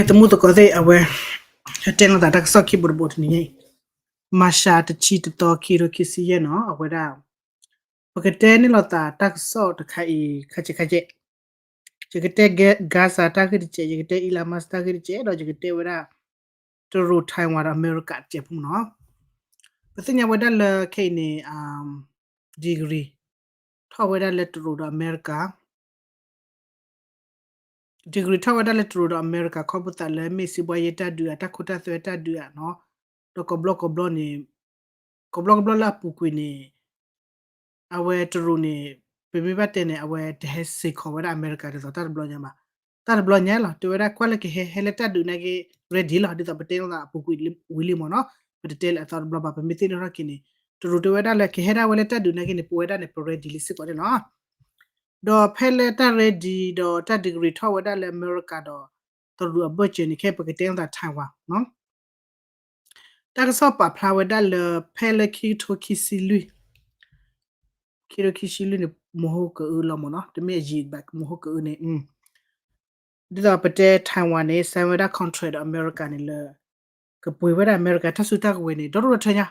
သမူသကိးသ့ၣ် အဝဲ ဟဲတဲလိာ်သးတၢ်ကစီၣ်ခံဘိတဘိတနံၤညါအံၤ, မၤရှးတဆံတသီ ခံကထိခံဆံယဲၢ်နီၤ, အဝဲဒၣ် ပကတဲန့ၢ်လိာ်သးတၢ်ကစီၣ်တခါအံၤ ခါဆံးခါကဲး, ယကတဲ Gaza တၢ်ဂ့ၢ်တစဲး, ယကတဲ Elon Musk တၢ်ဂ့ၢ်တစဲး, ဒီးယကတဲဝဲဒၣ် တရူး Taiwan ဒီးအမဲရကၤတစဲးဖိမ့ၢ်နီၤ. ပသ့ၣ်ညါဝဲဒၣ်လၢခဲအံၤန့ၣ် degree ထီၣ်ဝဲဒၣ်လၢတရူးဒီးအမဲရကၤ degree ထီၣ်ဝဲဒၣ်လၢတရူးဒီးအမဲရကၤ ခီဖျိသးလၢမ့ၢ်စံးဘှါယဲတၢ်ဒုးဧါ, တၢ်ခိတၢ်သွဲတၢ်ဒုးဧါနီၤ, ဒီးကိးဘျီကိးဘျီန့ၣ်, ကိးဘျီကိးဘျီလၢအပူၤကွံာ်န့ၣ် အဝဲတရူးန့ၣ် ပမ့ၢ်ဘၣ်တဲန့ၣ် အဝဲတဟဲစ့ၢ်ကီးဝဲဒၣ်အမဲရကၤဒ်သိးတၢ်တဘျီညါဘၣ်. တၢ်တဘျီညါလီၤ, တဲဝဲဒၣ်ကွၢ်လၢကဟဲ ဟဲလၢတၢ်ဒုးနာ်က့ ready လီၤ, ဒ်သိးပတဲလိာ်သးအပူၤကွံာ်ဝံၤလံမ့ၢ်နီၤ, ပတတဲလၢအသီတဘျီဘၣ်, ပမ့ၢ်သ့ၣ်နီၣ်ထီၣ်က့ၤန့ၣ် တရူးတဲဝဲဒၣ်လၢကဟဲဒၣ်ဝဲလၢတၢ်ဒုးနာ်က့န့ၣ် ပဝဲဒၣ်န့ၣ် ပ ready လံစ့ၢ်ကီးန့ၣ်လီၤ. ဒီးဖဲလၢတၢ် ready ဒီးတၢ် degree ထီၣ်ဝဲဒၣ်လၢအမဲရကၤဒီး တရူးအဘၢၣ်စၢၤန့ၣ် ခဲအံၤပကတဲလိာ်သး Taiwan နီၤ. တၢ်ကစီၣ်ပာ်ဖျါဝဲဒၣ်လၢဖဲလၢခံကထိခံဆံလွံၢ်, ခံကထိခံဆံလွံၢ်န့ၣ် မဟိကအုလီၤမ့ၢ်နီၤ, တမ့ၢ်အယံာ်ဘၣ် မဟိကအုန့ၣ်, ဒ်သိးပတဲ Taiwan န့ၣ် sign ဝဲဒၣ် contract ဒီးအမဲရကၤန့ၣ်လၢ ကပှ့ၤဝဲဒၣ်အမဲရကၤတၢ်စုတၢ်ကဝဲၤန့ၣ် ဒီဒိၣ်ဒီထၢညါ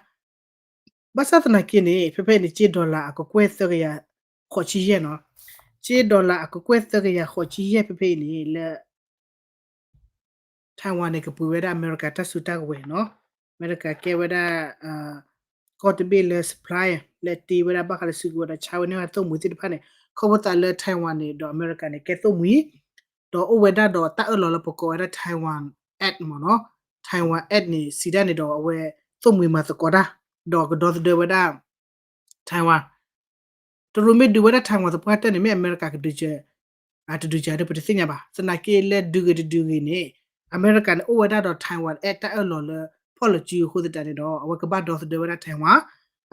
ဘၣ်ဆၣ်သနာ်က့န့ၣ် ဖဲဖဲအံၤန့ၣ် ကၠ့ dollar အကကွဲၢ်သၢကယၤဃိးဆံယဲၢ်နီၤ, ကၠ့ dollar အကကွဲၢ်သၢကယၤဃိးဆံယဲၢ်ဖဲဖဲအံၤန့ၣ် လၢ Taiwan န့ၣ် ကပှ့ၤဝဲဒၣ်အမဲရကၤတၢ်စုတၢ်ကဝဲၤနီၤ, အမဲရကၤကဲဝဲဒၣ် ကီၢ်တဘ့ၣ်လၢ supplier လၢတ့ဝဲဒၣ်ဘၣ်ဃးလၢစုကဝဲၤဒီးဆါဝဲန့ၢ်ဝဲဒၣ်သိၣ်မှံၤသ့ၣ်တဖၣ်န့ၣ်, ခီဖျိသးလၢ Taiwan န့ၣ်ဒီးအမဲရကၤန့ၣ် ကဲသိၣ်မှံၤ, ဒီးအိၣ်ဝဲဒၣ်ဒီးတၢ်အၢၣ်လီၤလၢပကိးဝဲဒၣ် Taiwan Act မ့ၢ်နီၤ, Taiwan Act န့ၣ် စံးဒၣ်န့ၣ်ဒီးအဝဲ သိၣ်မှံၤမၤသကိးတၢ်, ဒီးကဒီသဒၢဝဲဒၣ် Taiwan တရူးမ့ၢ်ဒုးဝဲဒၣ် Taiwan သပှၢ်တၢၢ်န့ၣ် မ့ၢ်အမဲရကၤကဒုးစၢၤ, အတဒုးစၢၤဒီးပတသ့ၣ်ညါဘၣ်. သနာ်က့လၢဒုးဂ့ၤတဒုးဂ့ၤန့ၣ် အမဲရကၤန့ၣ်အိၣ်ဝဲဒၣ်ဒီး Taiwan Act တၢ်အၢၣ်လီၤလၢဖီၣ်လီၤစုအဃိသတးန့ၣ်ဒီး အဝဲကဘၣ်ဒီသဒၢဝဲဒၣ် Taiwan.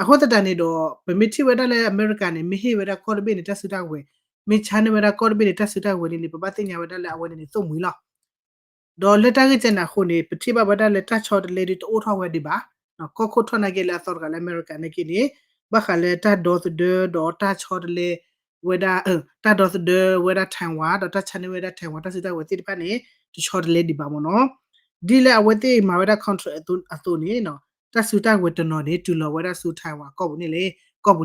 အဃိသတးန့ၣ်ဒီး ပမ့ၢ်ထံၣ်ဝဲဒၣ်လၢအမဲရကၤန့ၣ် မ့ၢ်ဟ့ၣ်ဝဲဒၣ်ကီၢ်တဘ့ၣ်န့ၣ် တၢ်စုတၢ်ကဝဲၤ, မ့ၢ်ဆါန့ၢ်ဝဲဒၣ်ကီၢ်တဘ့ၣ်န့ၣ် တၢ်စုတၢ်ကဝဲၤလံန့ၣ် ပဘၣ်သ့ၣ်ညါဝဲဒၣ်လၢအဝဲန့ၣ်န့ၣ် သိၣ်မှံၤလီၤ. ဒီးလၢတၢ်ဂ့ၢ်ကဲန့ၣ်အဃိန့ၣ် ပထံၣ်ဘၣ်ဝဲဒၣ်လၢတၢ်ဆီတလဲဒ်တအိၣ်ထီၣ်ဝဲဒံးဘၣ်. ကီၢ်ခိၣ်ထီၣ်နာ်က့လၢအသီတဂၤလၢအမဲရကၤနာ်က့န့ၣ် ဘၣ်ဃးလၢတၢ်ဒီသဒၢဒီးတၢ်ဆီတလဲဝဲဒၣ်, တၢ်ဒီသဒၢဝဲဒၣ် Taiwan ဒီးတၢ်ဆါန့ၢ်ဝဲဒၣ် Taiwan တၢ်စုတၢ်ကဝဲၤသ့ၣ်တဖၣ်န့ၣ် တဆီတလဲဒံးဘၣ်မ့ၢ်နီၤ. ဒ်လၢအဝဲသ့ၣ်မၤဝဲဒၣ် contract အသိးန့ၣ် တၢ်စုတၢ်ကဝဲၤတနီၤန့ၣ် တုၤလီၤဝဲဒၣ်ဆူ Taiwan ကီၢ်ပူၤန့ၣ်လီၤ.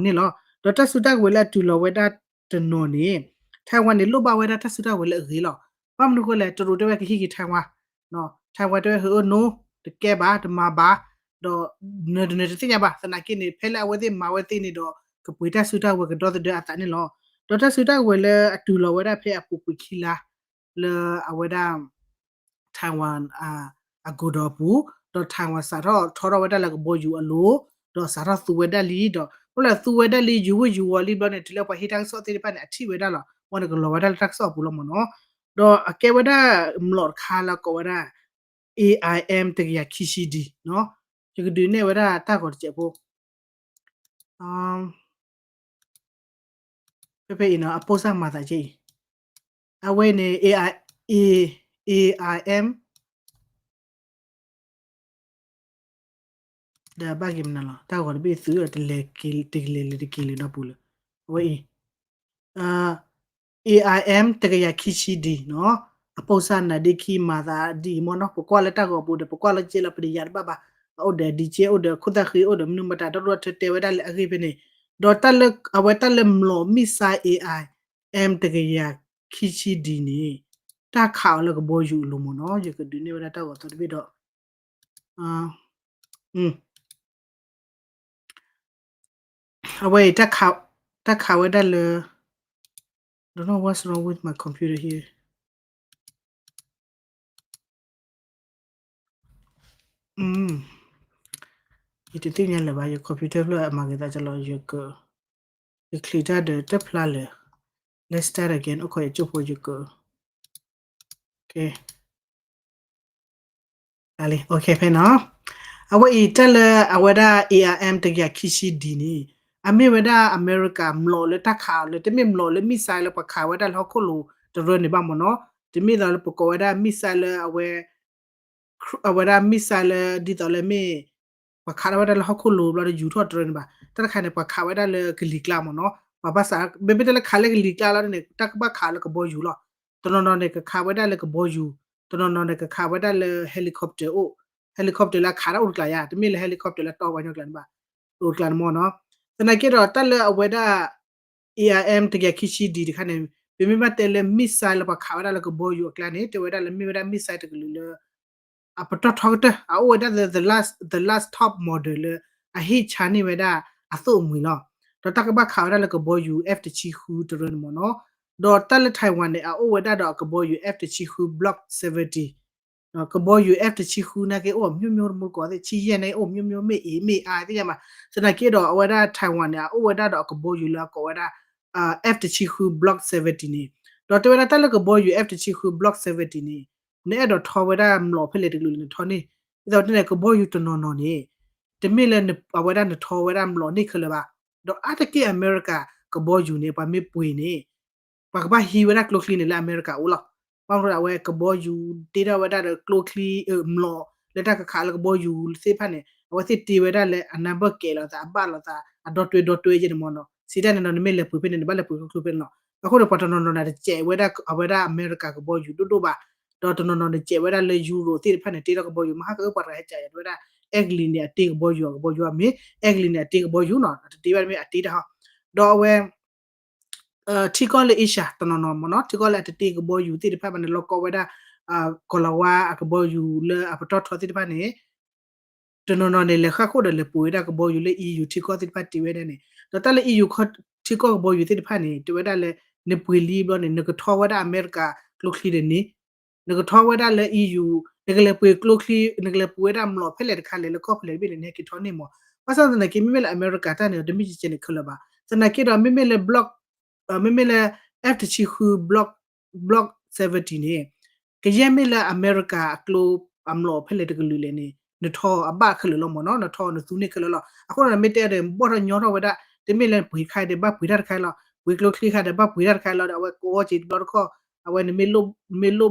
ဒီးတၢ်စုတၢ်ကဝဲၤလၢအတုၤလီၤဝဲဒၣ် တနီၤန့ၣ် Taiwan န့ၣ် လိၣ်ဘၣ်ဝဲဒၣ်တၢ်စုတၢ်ကဝဲၤလၢအဂ့ၤလီၤ. ဘၣ်မနုၤဃိလဲၣ် တရူးတဲဝဲကဟံးက့ၤ Taiwan, Taiwan တဲဝဲ ဟ့ၣ်အိၣ် no, တကဲဘၣ် တမၤဘၣ်, ဒီးနၢၤတနၢၤတသ့ၣ်ညါဘၣ်. သနာ်က့န့ၣ် ဖဲလၢအဝဲသ့ၣ်မၤဝဲသ့န့ၣ်ဒီး ကပှ့ၤတၢ်စုတၢ်ကဝဲၤကဒီသဒၢအသးန့ၣ်လီၤ. ဒီးတၢ်စုတၢ်ကဝဲၤလၢအတုၤလီၤဝဲဒၣ်ဖဲအပူၤကွံာ်ခံလါ လၢအဝဲဒၣ် Taiwan အ အကိာ်ဒီးအပူၤ, ဒီး Taiwan စးထီၣ်ထီထီၣ်ဝဲဒၣ်လၢကဘီယူၤအလိၤ, ဒီးစးထီၣ်သူဝဲဒၣ်လံ, ဒီး အိၣ်လၢသူဝဲဒၣ်လံ ယူၤဝ့ယူၤဝီၤလံဘျီန့ၣ် တုၤလၢပှၤဟ့ၣ်တၢ်ကစီၣ်သ့ၣ်တဖၣ်န့ၣ် အထံၣ်ဝဲဒၣ်လီၤ. ဝဲန့ၣ်ကလီၤဝဲဒၣ်လၢတၢ်ကစီၣ်အပူၤလီၤမ့ၢ်နီၤ. ဒီးအကဲဝဲဒၣ်မျိာ်တခါလၢကိးဝဲဒၣ် A I M တကယၤခံဆံ D နီၤ. ယကဒုးနဲၣ်ဝဲဒၣ်တၢ်ဂီၤတစဲးဖိ ဖဲဖဲအံၤနီၤ အပိၢ်စၢ်မၤသးကဲအံၤ, အဝဲန့ၣ် A I, A, A I M ဒီးဘၣ်က့ၤမနုၤလီၤ တၢ်ဂီၤတဘ့ၣ်သုးဒီး တလဲၤက့ၤ တကလဲၤလၢၤတက့ၤလၢၤဒီပုၢ်လၢၤ, အဝဲအံၤ A I M တကယၤခံဆံ D နီၤ, အပိၢ်စၢ်နၤဒ့ခံမၤသးဒ်အံၤမ့ၢ်နီၤ, ပကွၢ်လၢတၢ်ဂီၤပူၤဒီး ပကွၢ်လၢကဲလီၤ ပတယၤတဘၣ်ဘၣ်, အအိၣ်ဒီး D J အိၣ်ဒီးခိၣ်သၣ်ဃ့ အိၣ်ဒီးမနုၤမတၤ ဒီးတၢ်တဲဝဲဒၣ်လၢအဂ့ၢ်ဖဲန့ၣ်, ဒီးတၢ်လၢ အဝဲတၢ်လၢမျိာ် missile A I M တကယၤခံဆံ D န့ၣ် တၢ်ခးအီၤလၢကဘီယူၤအလိၤမ့ၢ်နီၤ, ယကဒုးနဲၣ်ဝဲဒၣ်တၢ်ဂီၤသီတဘ့ၣ်ဒီး အဝဲအံၤ တၢ်ခးဝဲဒၣ်လၢ don't know what's wrong with my computer here. ယတသ့ၣ်ညါလၢၤဘၣ်, ယ computer ဖျၢၣ်အမၤက့ၤသးကလီၤ, ယက, ယချံးတၢ်ဒီးတဖျါလၢၤ, Let's start again, အိၣ်ခိးယကၠိဖိယက, ဖဲနီၤ, အဝဲအံၤတၢ်လၢအဝဲဒၣ် A R M တကယၤခံဆံ D န့ၣ်, အမ့ၢ်ဝဲဒၣ်အမဲရကၤမျိာ်လၢတၢ်ခးအီၤလၢ တမ့ၢ်မျိာ်လၢ missile လၢပှၤခးဝဲဒၣ်လၢဟီၣ်ခိၣ်လိၤတရၢန့ၣ်ဘၣ်မ့ၢ်နီၤ, တမ့ၢ်သိးလၢပကိးဝဲဒၣ် missile လၢအဝဲ အဝဲဒၣ် missile လၢဒ်သိးလၢမ့ၢ် ပှၤခးဒၣ်ဝဲဒၣ်လၢဟီၣ်ခိၣ်လိၤဘျီဒီးယူၤထီၣ်တရၢန့ၣ်ဘၣ်, တၢ်တခါန့ၣ် ပှၤခးဝဲဒၣ်လၢကလံၤကျါမ့ၢ်နီၤ, ပှၤဘၣ်ဆၣ် မ့မ့ၢ်တဲလၢခးလၢကလံၤကျါလီၤန့ၣ် တၢ်ကဘၣ်ခးလၢကဘီယူၤလီၤ, တနီၤနီၤန့ၣ် ကခးဝဲဒၣ်လၢကဘီယူၤ, တနီၤနီၤန့ၣ်ကခးဝဲဒၣ်လၢ helicopter အိၣ်, helicopter လၢအခးတၢ်အိၣ်တကျါယါ, တမ့ၢ်လၢ helicopter လၢတီပှၤကညီကျါန့ၣ်ဘၣ်, အိၣ်တကျါန့ၣ်မ့ၢ်နီၤ, သနာ်က့ဒီးတၢ်လၢအဝဲဒၣ် A R M တကယၤခံဆံ D တခါန့ၣ် ပမ့ၢ်ဘၣ်တဲလၢ missile လၢပှၤခးဝဲဒၣ်လၢကဘီယူၤအကျါန့ၣ် တဲဝဲဒၣ်လၢမ့ၢ်ဝဲဒၣ် missile တကလုာ်လၢ အပတီၢ်ထီကတၢၢ် အအိၣ်ဝဲဒၣ် the, the last, the last top model လၢ အဟ့ၣ်ဆါန့ၢ်ဝဲဒၣ်အသိၣ်အမှံၤလီၤ, ဒီးတၢ်ကဘၣ်ခးဝဲဒၣ်လၢကဘီယူၤ F တဆံဃုတရၢန့ၣ်မ့ၢ်နီၤ, ဒီးတၢ်လၢ Taiwan န့ၣ် အအိၣ်ဝဲဒၣ်ဒီးအကဘီယူၤ F တဆံဃု Block seventy, ကဘီယူၤ F တဆံဃုနာ်က့အိၣ် မျိုးမျိုး တမူတကိးသ့ၣ် ဆံယဲၢ်နာ်က့အိၣ် မျိုးမျိုး မ့ၢ်အ့ၣ်မ့ၢ်အါသ့ၣ်ညါမး, သနာ်က့ဒီးအဝဲဒၣ် Taiwan န့ၣ် အအိၣ်ဝဲဒၣ်ဒီးအကဘီယူၤလၢအကိးဝဲဒၣ် F တဆံဃု Block seventy န့ၣ်, ဒီးတဲဝဲဒၣ်တၢ်လၢကဘီယူၤ F တဆံဃု Block seventy န့ၣ် နအဲၣ်ဒိးထီဝဲဒၣ်မျိာ်ဖဲလဲၣ်တကလုာ်လၢနထီန့ၣ်, ဒ်သိးတဲန့ၣ် ကဘီယူၤတနီၤနီၤန့ၣ် တမ့ၢ်လၢ အဝဲဒၣ်နထီဝဲဒၣ်မျိာ်န့ၢ်ခဲလၢာ်ဘၣ်, ဒီးအါတက့ၢ်အမဲရကၤကဘီယူၤန့ၣ် ပှၤမ့ၢ်ပှ့ၤန့ၣ် ပှၤကဘၣ်ဟံးဝဲဒၣ်ကျိချံန့ၣ်လၢအမဲရကၤအိၣ်လီၤ, ဘၣ်မနုၤအဝဲကဘီယူၤတ့ထီၣ်ဝဲဒၣ်ဒီးကျိချံ မျိာ်လၢတၢ်ကခးလၢကဘီယူၤသ့ၣ်တဖၣ်န့ၣ် အဝဲသ့ၣ်တ့ဝဲဒၣ်လၢအနၢ်ဘၢၣ်ကဲးလိာ်သး အဘၣ်လိာ်သး အဒီတွဲဒီတွဲယဲန့ၣ်မ့ၢ်နီၤ, စံးတၢ်န့ၣ်ဒီး နမ့ၢ်လဲၤပှ့ၤဖဲန့ၣ် နဘၣ်လဲၤပှ့ၤကျိချံဖဲန့ၣ်လီၤ, အဃိန့ၣ် ပှၤတနီၤနီၤန့ၣ် တစဲးဝဲဒၣ်အဝဲဒၣ်အမဲရကၤကဘီယူၤဒိၣ်ဒိၣ်ဘၣ်, ဒီးတနီၤနီၤန့ၣ် စဲးဝဲဒၣ်လၢယူရိးသ့ၣ်တဖၣ်န့ၣ် တ့ထီၣ်ကဘီယူၤ မဟါကအၢပှၤတဂၤဟဲကးယၤ တဲဝဲဒၣ် အဲကလံးန့ၣ် အတ့ကဘီယူၤအကဘီယူၤအမ့ၢ် အဲကလံးန့ၣ် အတ့ကဘီယူၤနီၤ တတ့ဘၣ်တမ့ၢ်အတ့တၢ်ဟီ, ဒီးအဝဲ ထံကီၢ်လၢ Asia တနီၤနီၤမ့ၢ်နီၤ ထံကီၢ်လၢအတတ့ကဘီယူၤသ့ၣ်တဖၣ်ဘၣ်န့ၣ် လီၢ်ကီဝဲဒၣ် ကီၤလၤဝါအကဘီယူၤလၢအပတီၢ်ထီသ့ၣ်တဖၣ်န့ၣ် တနီၤနီၤန့ၣ် လဲၤဃၣ်ခိၣ်ဒီးလဲၤပှ့ၤဝဲဒၣ်ကဘီယူၤလၢ E U ထံကီၢ်သ့ၣ်တဖၣ်တ့ဝဲဒၣ်န့ၣ် ဒီးတၢ်လၢ E U ထံကီၢ်ကဘီယူၤသ့ၣ်တဖၣ်န့ၣ် တဲဝဲဒၣ်လၢ နပှ့ၤလံဘျီန့ၣ် နကထီဝဲဒၣ်အမဲရကၤကျိချံဒီးန့ၣ် နကထီဝဲဒၣ်လၢ E U နကလဲၤပှ့ၤကျိချံ နကလဲၤပှ့ၤဝဲဒၣ်မျိာ်ဖဲလဲၣ်တခါလဲၣ် လၢကီၢ်ဖဲလဲၣ်တဘ့ၣ်န့ၣ် နဟဲက့ၤထီန့ၢ်မ့ၢ်, ဘၣ်ဆၣ်သနာ်က့ မ့မ့ၢ်လၢအမဲရကၤတၢ်န့ၣ်ဒီး တမ့ၢ်ကဲန့ၣ်ခဲလၢာ်ဘၣ်, သနာ်က့ဒီး မ့မ့ၢ်လၢ block မ့မ့ၢ်လၢ F တဆံဃု block, block seventy န့ၣ် ကယဲၢ်မ့ၢ်လၢအမဲရကၤအကျိ အမျိာ်ဖဲလဲၣ်တကလုာ်လဲၣ်န့ၣ် နထီအဘၣ်ခဲလၢာ်လီၤမ့ၢ်နီၤ, နထီနသူန့ၢ်ခဲလၢာ်လီၤ, အဃိန့ၣ် မ့ၢ်တဲဒီး ဘီၣ်ထီၣ်ညီထီၣ်ဝဲဒၣ် တမ့ၢ်လၢပှ့ၤတခါဒီးဘၣ်ပှ့ၤတၢ်တခါလီၤ, ပှ့ၤကျိချံခါဒီးဘၣ်ပှ့ၤတၢ်တခါလီၤဒီး အဝဲကဝီၤက့ၤတဘျီတခီၣ် အဝဲနမ့ၢ်လိၣ်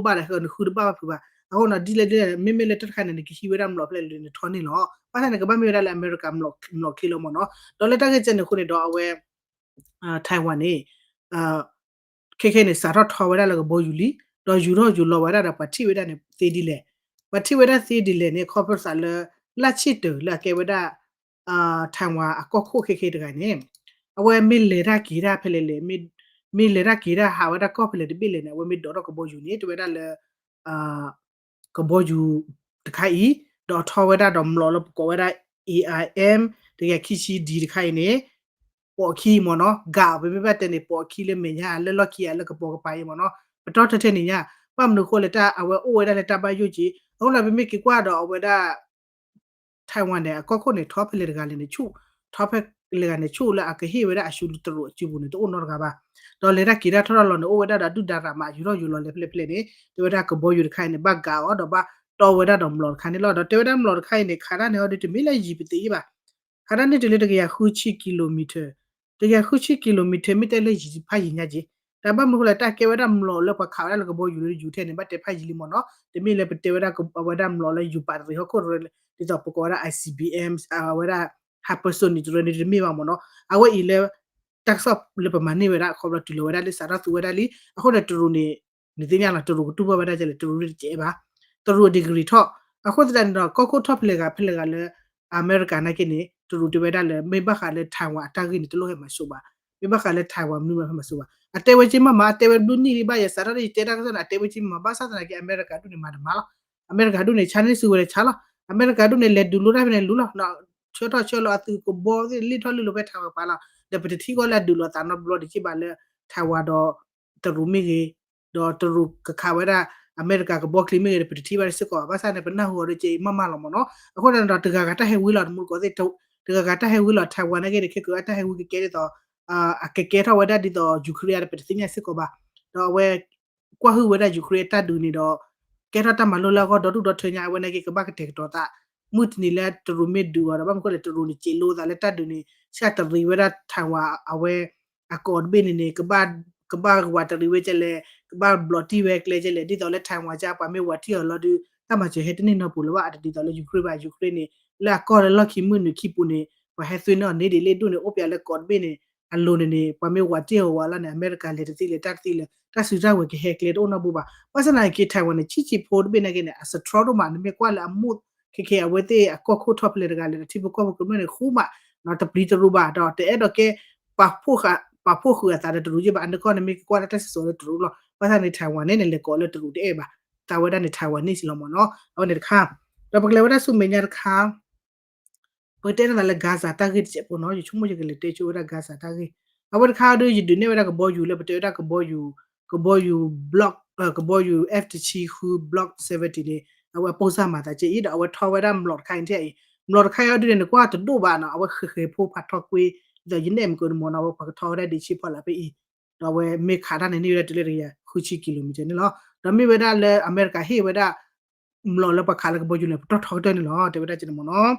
ဘၣ်ဒီး နဃုတဘၣ်ဘၣ်ဖုးဘၣ်, အဃိန့ၣ် ဒ်လဲၣ်ဒ်လဲၣ် မ့မ့ၢ်လၢတၢ်တခါန့ၣ် နကဟံးဝဲဒၣ်မျိာ်ဖဲလဲၣ်လၢနထီန့ၢ်လီၤ, ဘၣ်ဆၣ်န့ၣ် ကဘၣ်မ့ၢ်ဝဲဒၣ်လၢအမဲရကၤမျိာ်ချ့လီၤမ့ၢ်နီၤ, ဒီးလၢတၢ်ဂ့ၢ်ကဲန့ၣ်အဃိန့ၣ်ဒီး အဝဲ Taiwan န့ၣ် ခဲခဲန့ၣ် စးထီၣ်ထီဝဲဒၣ်လၢကဘီယူၤလံ, ဒီးယူၤထီၣ်ယူၤလီၤဝဲဒၣ်ဒီးပှၤထံၣ်ဝဲဒၣ်န့ၣ်သ့ဒ်လဲၣ်, ပှၤထံၣ်ဝဲဒၣ်သ့ဒ်လဲၣ်န့ၣ် ခီဖျိသးလၢ လၢဆ့ၣ်တၢးလၢအကဲဝဲဒၣ် Taiwan အကီၢ်ခိၣ်ခဲခဲတဂၤန့ၣ် အဝဲမ့ၢ်လဲၤတၢ်က့ၤတၢ်ဖဲလဲၣ်လဲၣ်, မ့ၢ်လဲၤတၢ်က့ၤတၢ်ဟးဝဲဒၣ်ကီၢ်ဖဲလဲၣ်တဘ့ၣ်လဲၣ်န့ၣ် အဝဲမ့ၢ်ဒိးထီၣ်ကဘီယူၤန့ၣ် တဲဝဲဒၣ်လၢ ကဘီယူၤတခါအံၤ ဒီးထီဝဲဒၣ်ဒီးမျိာ်လၢပကိးဝဲဒၣ် A I M တကယၤခံဆံ D တခါအံၤန့ၣ် ပိာ်အခံမ့ၢ်နီၤ, ဂာ်အီၤ ပမ့ၢ်ဘၣ်တဲန့ၣ် ပိာ်အခံလၢမဲာ်ညါ လၢလီၢ်ခံဂၤလၢကပိာ်ကပၤအံၤမ့ၢ်နီၤ, ပတီၢ်ထဲထဲန့ၣ်ညါ, ဘၣ်မနုၤအဃိလဲၣ် တၢ်အဝဲအိၣ်ဝဲဒၣ်လၢတၢ်ဘၣ်ယိၣ်က့ၤ, အဃိဒီးပမ့ၢ်က့ၤကွၢ်ဒီးအဝဲဒၣ် Taiwan န့ၣ် အကီၢ်ခိၣ်န့ၣ် ထီဖဲလဲၣ်တဂၤလဲၣ်န့ၣ်ဆူၣ်, ထီဖဲလဲၣ်တဂၤန့ၣ်ဆူၣ်လၢအကဟ့ၣ်ဝဲဒၣ်အဆူၣ်လၢတရူးအစုပူၤန့ၣ် တအိၣ်နီတဂၤဘၣ်, ဒီးလဲၤတၢ်က့ၤတၢ်ထီၣ်ထီၣ်လီၤန့ၣ် အိၣ်ဝဲဒၣ်ဒီးအဒုၣ်ဒါရၤမး ယူၤထီၣ်ယူၤလီၤလဲၤဖဲလဲၣ်ဖဲလဲၣ်န့ၣ် တဲဝဲဒၣ်ကဘီယူၤတခါအံၤန့ၣ် ဘၣ်ဂာ်အီၤဒီးဘၣ်တီဝဲဒၣ်ဒီးမျိာ်တခါန့ၣ်လီၤ, ဒီးတဲဝဲဒၣ်မျိာ်တခါအံၤန့ၣ် ခးတၢ်န့ၢ်အီၤဒီးတမ့ၢ်လၢယံၤပသ့ဘၣ်, ခးတၢ်န့ၢ်တုၤလၢတကယၤဃုဆံ kilometer, တကယၤဃုဆံ kilometer မ့ၢ်တဲလၢယံၤဖးယံၤညါက့ၤ, တၢ်ဘၣ်မနုၤအဃိလဲၣ် တၢ်ကဲဝဲဒၣ်မျိာ်လၢပှၤခးဝဲဒၣ်လၢကဘီယူၤလၢယူၤထဲန့ၣ် ဘၣ်တဲဖးယံၤလံမ့ၢ်နီၤ, တမ့ၢ်လၢပတဲဝဲဒၣ်အဝဲဒၣ်မျိာ်လၢယူၤပာ်တရံးဟီၣ်ခိၣ်တရၢ ဒ်သိးပကိးဝဲဒၣ် I C B M အဝဲဒၣ် hypersonic တရၢန့ၣ် တမ့ၢ်ဘၣ်မ့ၢ်နီၤ, အဝဲအံၤလၢ တၢ်ကစီၣ်လၢပမၤန့ၢ်ဝဲဒၣ် ခီဖျိတုၤလီၤဝဲဒၣ်လၢ စးထီၣ်သူဝဲဒၣ်လံ, အဃိန့ၣ် တရူးန့ၣ် နသ့ၣ်ညါလီၤ တရူးကတူၢ်ဘၣ်ဝဲဒၣ်ကလဲၣ် တရူးတစဲးဘၣ်, တရူး degree ထီၣ်, အဃိသတးန့ၣ်ဒီး ကီၢ်ခိၣ်ထီၣ်ဖဲလဲၣ်ဂၤဖဲလဲၣ်ဂၤလၢ အမဲရကၤနာ်က့န့ၣ် တရူးတဲဝဲဒၣ်လၢ မ့ၢ်ဘၣ်ဃးလၢ Taiwan အတၢ်ဂ့ၢ်န့ၣ် တလိၣ်ဟဲမၤစိးဘၣ်, မ့ၢ်ဘၣ်ဃးလၢ Taiwan မနုၤမးဟဲမၤစိးဘၣ်, အတဲဝဲက့မးမး အတဲဝဲဘျုးနံၣ်လံဘၣ် ယစးထီၣ်လၢယတဲတၢ်ကစီၣ်န့ၣ် အတဲဝဲက့မးမး ဘၣ်ဆၣ်သနာ်က့ အမဲရကၤဒူၣ်န့ၣ် မၤတမၤလီၤ, အမဲရကၤဒူၣ်န့ၣ် ဆါန့ၢ်စုဝဲန့ၣ်ဆါလီၤ, အမဲရကၤဒူၣ်န့ၣ် လဲၤဒုးလိတၢ်ဖဲန့ၣ်လူလီၤ ဆှၢထီၣ်ဆှၢလီၤအသုးကဘီသ့ၣ် လ့ၣ်ထီၣ်လ့ၣ်လီၤဖဲ Taiwan ပာ်လီၤ, ဒီးပတထံၣ်ကီးလၢအဒုးလိာ်သးနီတဘျီတက့ၢ်ဘၣ်လၢ Taiwan ဒီး တရူးမ့ၢ်ဂ့ၤ, ဒီးတရူးကခးဝဲဒၣ် အမဲရကၤကဘီချံမ့ၢ်ဂ့ၤဒီး ပတထံၣ်ဘၣ်စ့ၢ်ကီးဘၣ်. ဘၣ်ဆၣ်န့ၣ် ပနၢ်ဟူအီၤဒီးက့ၤမးမးလီၤမ့ၢ်နီၤ. အဃိန့ၣ်ဒီး တဂၤဂၤတၢ်ဟဲဝံလီၤ တမူတကိးသ့ၣ်, တဂၤဂၤတၢ်ဟဲဝံလီၤ Taiwan နာ်က့န့ၣ် ခဲကိးအတၢ်ဟဲဝံကကဲဒ်သိး အကကဲထီၣ်ဝဲဒၣ်ဒ်သိး Ukraine အတပတသ့ၣ်ညါစ့ၢ်ကီးဘၣ်. ဒီးအဝဲ ကွၢ်ဟုၣ်ဝဲဒၣ် Ukraine အတၢ်ဒုးန့ၣ်ဒီး ကဲထီၣ်တၢ်မၤလိလၢအဂီၢ်ဒီဒူၣ်ဒီထၢညါ အဝဲနာ်က့ကဘၣ်ကတဲာ်ကတီၤသး မုၢ်တနံၤလၢတရူးမ့ၢ်ဒုးအီၤဒီး ဘၣ်မနုၤအဃိလဲၣ် တရူးန့ၣ် စံးလိသးလၢတၢ်ဒုးန့ၣ် ဆၣ်တရံးဝဲဒၣ် Taiwan အဝဲ အကီးတဘ့ၣ်န့ၣ်န့ၣ် ကဘၣ်ကဝးတရံးဝဲကလဲၣ်, ကဘၣ်ဘျီးတံၢ်ဝဲကျဲကလဲၣ်, ဒ်သိးလၢ Taiwan ကပှၤမ့ၢ်ဝးတံၢ်အီၤလီၤဒီး တၢ်မၤစၢၤဟဲတန့ၢ်နီတပူၤလၢၤဘၣ်. အတဒ်သိးလၢ Ukraine ဘၣ်. Ukraine န့ၣ် လၢအကီၢ်လၢလီၢ်ခံမုၢ်နုာ်ခံပူၤန့ၣ် ပှၤဟဲသွ့န့ၢ်အီၤန့ၣ်ဒ်လဲၣ်ဒိၣ်န့ၣ် အိၣ်ပၠးလၢကီးတဘ့ၣ်န့ၣ် အလိၤန့ၣ်န့ၣ် ပှၤမ့ၢ်ဝးတံၢ်အီၤဝးလီၤန့ၣ် အမဲရကၤလဲၤတသ့လၢၤတၢ်တသ့လၢၤ တၢ်စုတၢ်ဝဲၤကဟဲကျဲတအိၣ်နီတပူၤဘၣ်. ဘၣ်ဆၣ်သနာ်က့ Taiwan န့ၣ် ဆံးဆံးဖိတဘ့ၣ်နာ်က့န့ၣ် အစထြီဒိၣ်မး နမ့ၢ်ကွၢ်လၢအမိၢ် ခဲခဲအဝဲသ့ၣ်အကီၢ်ခိၣ်ထီၣ်ဖဲလဲၣ်တဂၤလဲၣ် ဒီးထံဖိကီၢ်ဖိကမျၢၢ်န့ၣ် ဃူမး တပျံၤတရူးဘၣ် ဒီးတအဲၣ်ဒိးကဲ ပာ်ဖှိၣ်ဃုာ်အသးဒီးတရူးက့ဘၣ်. အနီၢ်ကီၢ်န့ၣ်မ့ၢ်ကကွၢ်လၢတၢ်စံၣ်စိၤလၢတရူးလီၤ. ဘၣ်ဆၣ်န့ၣ် Taiwan န့ၣ်န့ၣ် လဲၤကိးလၢတရူးတအဲၣ်ဘၣ်. သးဝဲဒၣ်န့ၣ် Taiwanese လီၤမ့ၢ်နီၤ. အဝဲန့ၣ်တခါ ဒီးပကလဲၤဝဲဒၣ်ဆူမဲာ်ညါတခါ ပကတဲဒၣ်သးလၢ Gaza တၢ်ဂ့ၢ်တစဲးဖိနီၤ. ယဆိကမိၣ်ယကလဲၤတဲဆိဝဲဒၣ် Gaza တၢ်ဂ့ၢ်. အဝဲတခါဒီး ယဒုးနဲၣ်ဝဲဒၣ်ကဘီယူၤလၢပတဲဝဲဒၣ်ကဘီယူၤ ကဘီယူၤ block ကဘီယူၤ F တဆံဃု block seventy န့ၣ် အဝဲအပိၢ်စၢ်မၤသးကဲအံၤ ဒီးအဝဲထီဝဲဒၣ်မျိာ်တခါအံၤန့ၣ် မျိာ်တခါအံၤအီၤဒုးန့ၣ် နကွၢ်တဒိၣ်ဘၣ်နီၤ. အဝဲဃဲၤဃဲၤဖိဖးထီကွ့ ဒ်သိးယနဲၣ်မုၢ်ကၢန့ၣ်မ့ၢ်နီၤ အဝဲပှၤကထီဝဲဒၣ်ဒ့ဆံဖီလာ်ဖဲအံၤ ဒီးအဝဲမ့ၢ်ခးတၢ်န့ၣ် န့ၢ်ဝဲဒၣ်တုၤလၢတကယၤဃုဆံ kilometer န့ၣ်လီၤ. ဒီးမ့ၢ်ဝဲဒၣ်လၢအမဲရကၤဟ့ၣ်ဝဲဒၣ် မျိာ်လၢပှၤခးလၢကဘီယူၤန့ၣ် ပတီၢ်ထီကတၢၢ်န့ၣ်လီၤ တဲဝဲဒၣ်ကဲန့ၣ်မ့ၢ်နီၤ.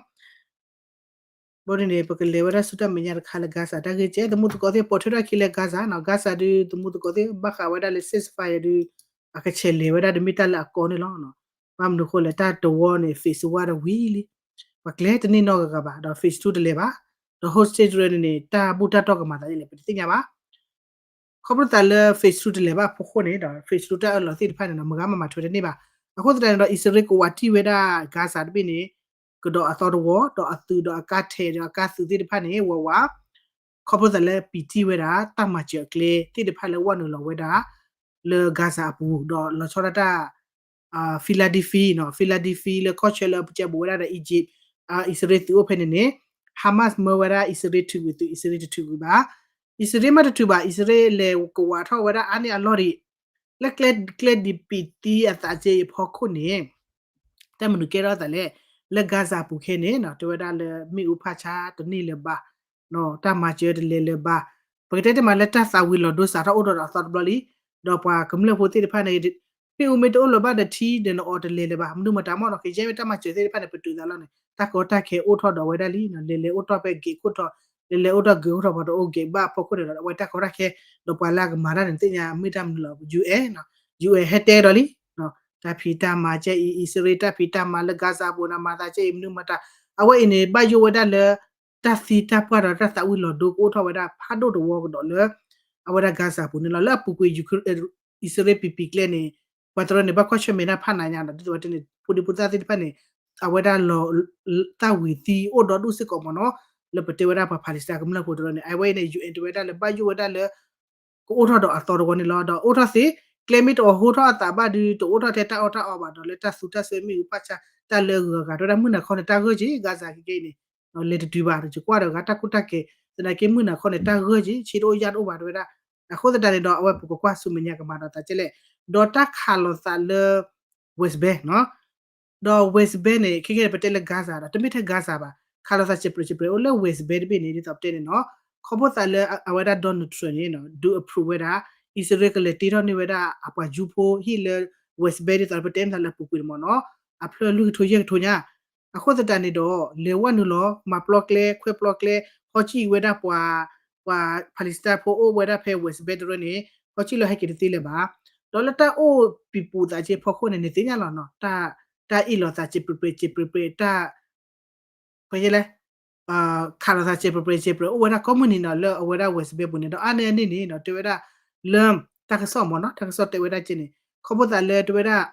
ဘၣ်ဒ်န့ၣ် ပကလဲၤဝဲဒၣ်ဆူတၢ်မဲာ်ညါတခါလၢ Gaza တၢ်ဂ့ၢ်ကဲ သမူသကိးသ့ၣ်ပိာ်ထွဲထီၣ်ခံလၢ Gaza နီၤ. Gaza ဒုး သမူသကိးသ့ၣ်ဘၣ်ဃးဝဲဒၣ်လၢ ceasefire ဒုး အကဆဲးလဲၤဝဲဒၣ်ဒီးမ့ၢ်တၢ်လၢအကီန့ၣ်လီၤ. ဘၣ်မနုၤအဃိလဲၣ် တၢ်တဝီန့ၣ် phase one ဒီးဝံၤလံ ပှၤကျဲတန့ၢ်နီတဂၤဘၣ် ဒီး phase two တလဲၤဘၣ် ဒီး hostage တရၢန့ၣ်န့ၣ် တၢ်ဘူၣ်တၢ်တီၢ်ကမၤသးဒ်လဲၣ် ပတသ့ၣ်ညါဘၣ်. ခီဖျိသးလၢ phase two တလဲၤဘၣ်အဖီခိၣ်န့ၣ်ဒီး phase two တၢ်အၢၣ်လီၤသ့ၣ်တဖၣ်န့ၣ်ဒီး မၤဂ့ၤမၤထူးတန့ၢ်ဘၣ်. အဃိသတးန့ၣ်ဒီး အံၣ်စရ့လးကဝးတံၢ်ဝဲဒၣ် Gaza တဘ့ၣ်န့ၣ် ကဒီးအသီတဝီ ဒီးအသုးဒီးအကါထဲးဒီးအကါသုးသ့ၣ်တဖၣ်န့ၣ် ဝးဝး ခီဖျိသးလၢပံာ်တံၢ်ဝဲဒၣ် တၢ်မၤစၢၤအကျဲသ့ၣ်တဖၣ်လၢဝဲနုာ်လီၤဝဲဒၣ် လၢ Gaza အပူၤ ဒီးလီၤဆီဒၣ်တၢ် Philadelphia နီၤ Philadelphia လၢကီၢ်ဆၢလၢပကဲဘူးဝဲဒၣ်ဒီး Egypt အံၣ်စရ့လးသုးအိၣ်ဖဲန့ၣ်န့ၣ် Hamas မၢဝဲဒၣ်အံၣ်စရ့လးထုးကွံာ်သုး အံၣ်စရ့လးတထုးကွံာ်ဘၣ်. အံၣ်စရ့လးမ့ၢ်တထုးဘၣ် အံၣ်စရ့လးလဲၤကဝးထီၣ်ဝဲဒၣ်အါန့ၢ်အလီၢ်ဒံး လၢကျဲဒ်ပံာ်တံၢ်အသးကဲအံၤအဖီခိၣ်န့ၣ် တၢ်မနုၤကဲထီၣ်သးလဲၣ် လၢ Gaza ပူၤခဲန့ၣ်နီၤ တဲဝဲဒၣ်လၢမ့ၣ်အူဖးဆါတန့ၢ်လၢၤဘၣ် တၢ်မၤစၢၤတလဲၤလၢၤဘၣ်. ပကတဲတမံၤလၢတၢ်သးဝံၤလီၤဒိစးထီၣ်အိၣ်ဒီးအသီတဘျီလံ. ဒီးပှၤကမျၢၢ်ဖိသ့ၣ်တဖၣ်န့ၣ် မ့ၣ်အူမ့ၢ်တအိၣ်လၢၤဘၣ်ဒီးထံဒီးနအီၤတလဲၤလၢၤဘၣ် မနုၤမတၤမ့ၢ်နီၤ ကယဲၢ်မ့ၢ်တၢ်မၤစၢၤသ့ၣ်တဖၣ်န့ၣ် ပတုာ်သးလီၤန့ၣ် တၢ်ကီတၢ်ခဲအိၣ်ထီၣ်ဒီးဝဲဒၣ်လံ လဲၤလဲၤအိၣ်ထီၣ်ဖဲဂ့ၤခိၣ်ထီၣ် လဲၤလဲၤအိၣ်ထီၣ်ဂ့ၤခိၣ်ထီၣ် ပှၤတအိၣ်ဂ့ၤဘၣ်အဖီခိၣ်န့ၣ်ဒီး အဝဲတၢ်ကီတၢ်ခဲ ဒီးပှၤလၢအကမၤတၢ်န့ၣ် သ့ၣ်ညါမ့ၢ်တၢ်မနုၤလီၤ UN UN ဟဲတဲဒီးလံ တၢ်ဖံးတၢ်မၤကဲအံၤ အံၣ်စရ့လးတၢ်ဖံးတၢ်မၤလၢ Gaza ပူၤန့ၣ် မၤသးကဲအံၤ မနုၤမတၤ အဝဲအံၤန့ၣ် ဘၣ်ယိၣ်ဝဲဒၣ်လၢ တၢ်သံတၢ်ပှၢ်ဒီးတၢ်သးဝံၤလီၤဒိကအိၣ်ထီၣ်ဝဲဒၣ်ဖးဒိၣ်တဝီကဒီးလၢ အဝဲဒၣ် Gaza ပူၤန့ၣ်လီၤ. လၢအပူၤကွံာ် အံၣ်စရ့လးပံာ်ပံာ်ကျဲန့ၣ် ပှၤတရၢန့ၣ် ဘၣ်ကွၢ်ဆၢၣ်မဲာ်တၢ်ဖးနးညါဒီး ဒ်သိးပတဲန့ၣ် ဖိဒံဖိသၣ်သ့ၣ်တဖၣ်န့ၣ် အဝဲဒၣ်လီၤ သၣ်ဝံၤသံအိၣ်ဒီဒူၣ်စ့ၢ်ကီးမ့ၢ်နီၤ လၢပတဲဝဲဒၣ်ပှၤ Palestine ကမျၢၢ်ဖိတရၢန့ၣ် အဝဲအံၤန့ၣ် UN တဲဝဲဒၣ်လၢဘၣ်ယိၣ်ဝဲဒၣ်လၢ ကအိၣ်ထီၣ်ဒီးအသီတဝီန့ၣ်လီၤ. ဒီးအိၣ်ထီၣ်သ့ ကျဲမ့ၢ်တအိၣ်ဟိထီၣ်အသးဘၣ်ဒီး တအိၣ်ထီၣ်ထဲတၢ်အီၣ်တၢ်အီဘၣ်ဒီး လၢတၢ်သူတၢ်စွဲမ့ၣ်အူဖးဆါ တၢ်လၢအဂုၤအဂၤ တဲဝဲဒၣ်မုၢ်နၤခီန့ၣ် တၢ်ဂၢၢ်က့ၤ Gaza ကကဲအံၤန့ၣ် လဲၤတတုၤဘၣ်ဒီး ယကွၢ်ဒီးဂၤတၢ်ကူတၢ်ကဲၤ သနာ်က့မုၢ်နၤခီန့ၣ် တၢ်ဂၢၢ်က့ၤ ဆ့တအိၣ်ယၣ်တအိၣ်ဘၣ် တဲဝဲဒၣ်. အဃိသတးန့ၣ်ဒီး အဝဲပကကွၢ်ဆူမဲာ်ညါကမၤဒီးသးကဲလဲၣ် ဒီးတၢ်ခးလိာ်သးလၢ West Bank နီၤ ဒီး West Bank န့ၣ် ခဲကဲန့ၣ် ပတဲလၢ Gaza ဒီး တမ့ၢ်ထဲ Gaza ဘၣ် ခးလိာ်သးစဲးပြဲးစဲးပြဲးအိၣ်လၢ West Bank တဘ့ၣ်န့ၣ် ဒ်သိးပတဲန့ၣ်နီၤ ခီဖျိသးလၢအဝဲဒၣ် Donald Trump န့ၣ် ဒုး approve ဝဲဒၣ် အံၣ်စရ့လးကလဲၤတ့ထီၣ်န့ၢ်ဝဲဒၣ်အပှၤယူၤဖိဟံၣ်လၢ West Bank ဒ်သိးပတဲမ့ၢ်သးလၢအပူၤကွံာ်န့ၣ်မ့ၢ်နီၤ အဖျၢၣ်လွံၢ်ကထိယဲၢ်ကထိညါ အဃိသတးန့ၣ်ဒီး လဲၤဝဲနုာ်လီၤ မၤပျီကျဲ ခွဲးပျီကျဲ ဟီကံၣ်ဝဲဒၣ်ပှၤ ပှၤ Palestine ဖိအိၣ်ဝဲဒၣ်ဖဲ West Bank တရၢန့ၣ် ဟီကံၣ်လီၤဟဲက့ၤတသ့လၢၤဘၣ်. ဒီးလၢတၢ်အိၣ်ပံၤပူၤသးက့ၤဖီခိၣ်န့ၣ် နသ့ၣ်ညါလီၤနီၤ တၢ်အ့ၣ်လိာ်သးစဲးပြဲးပြဲးစဲးပြဲးပြဲး တၢ် ပလဲၣ် ခးလိာ်သးစဲးပြဲးပြဲးစဲးပြဲး အိၣ်ဝဲဒၣ်ကိးမုၢ်နံၤနီၤ လၢအဝဲဒၣ် West Bank ပူၤန့ၣ် ဒီးအါန့ၢ်အန့ၣ်န့ၣ်နီၤ တဲဝဲဒၣ် လၢ တၢ်ကစီၣ်မ့ၢ်နီၤ တၢ်ကစီၣ်တဲဝဲဒၣ်ကဲန့ၣ် ခီဖျိသးလၢတဲဝဲဒၣ်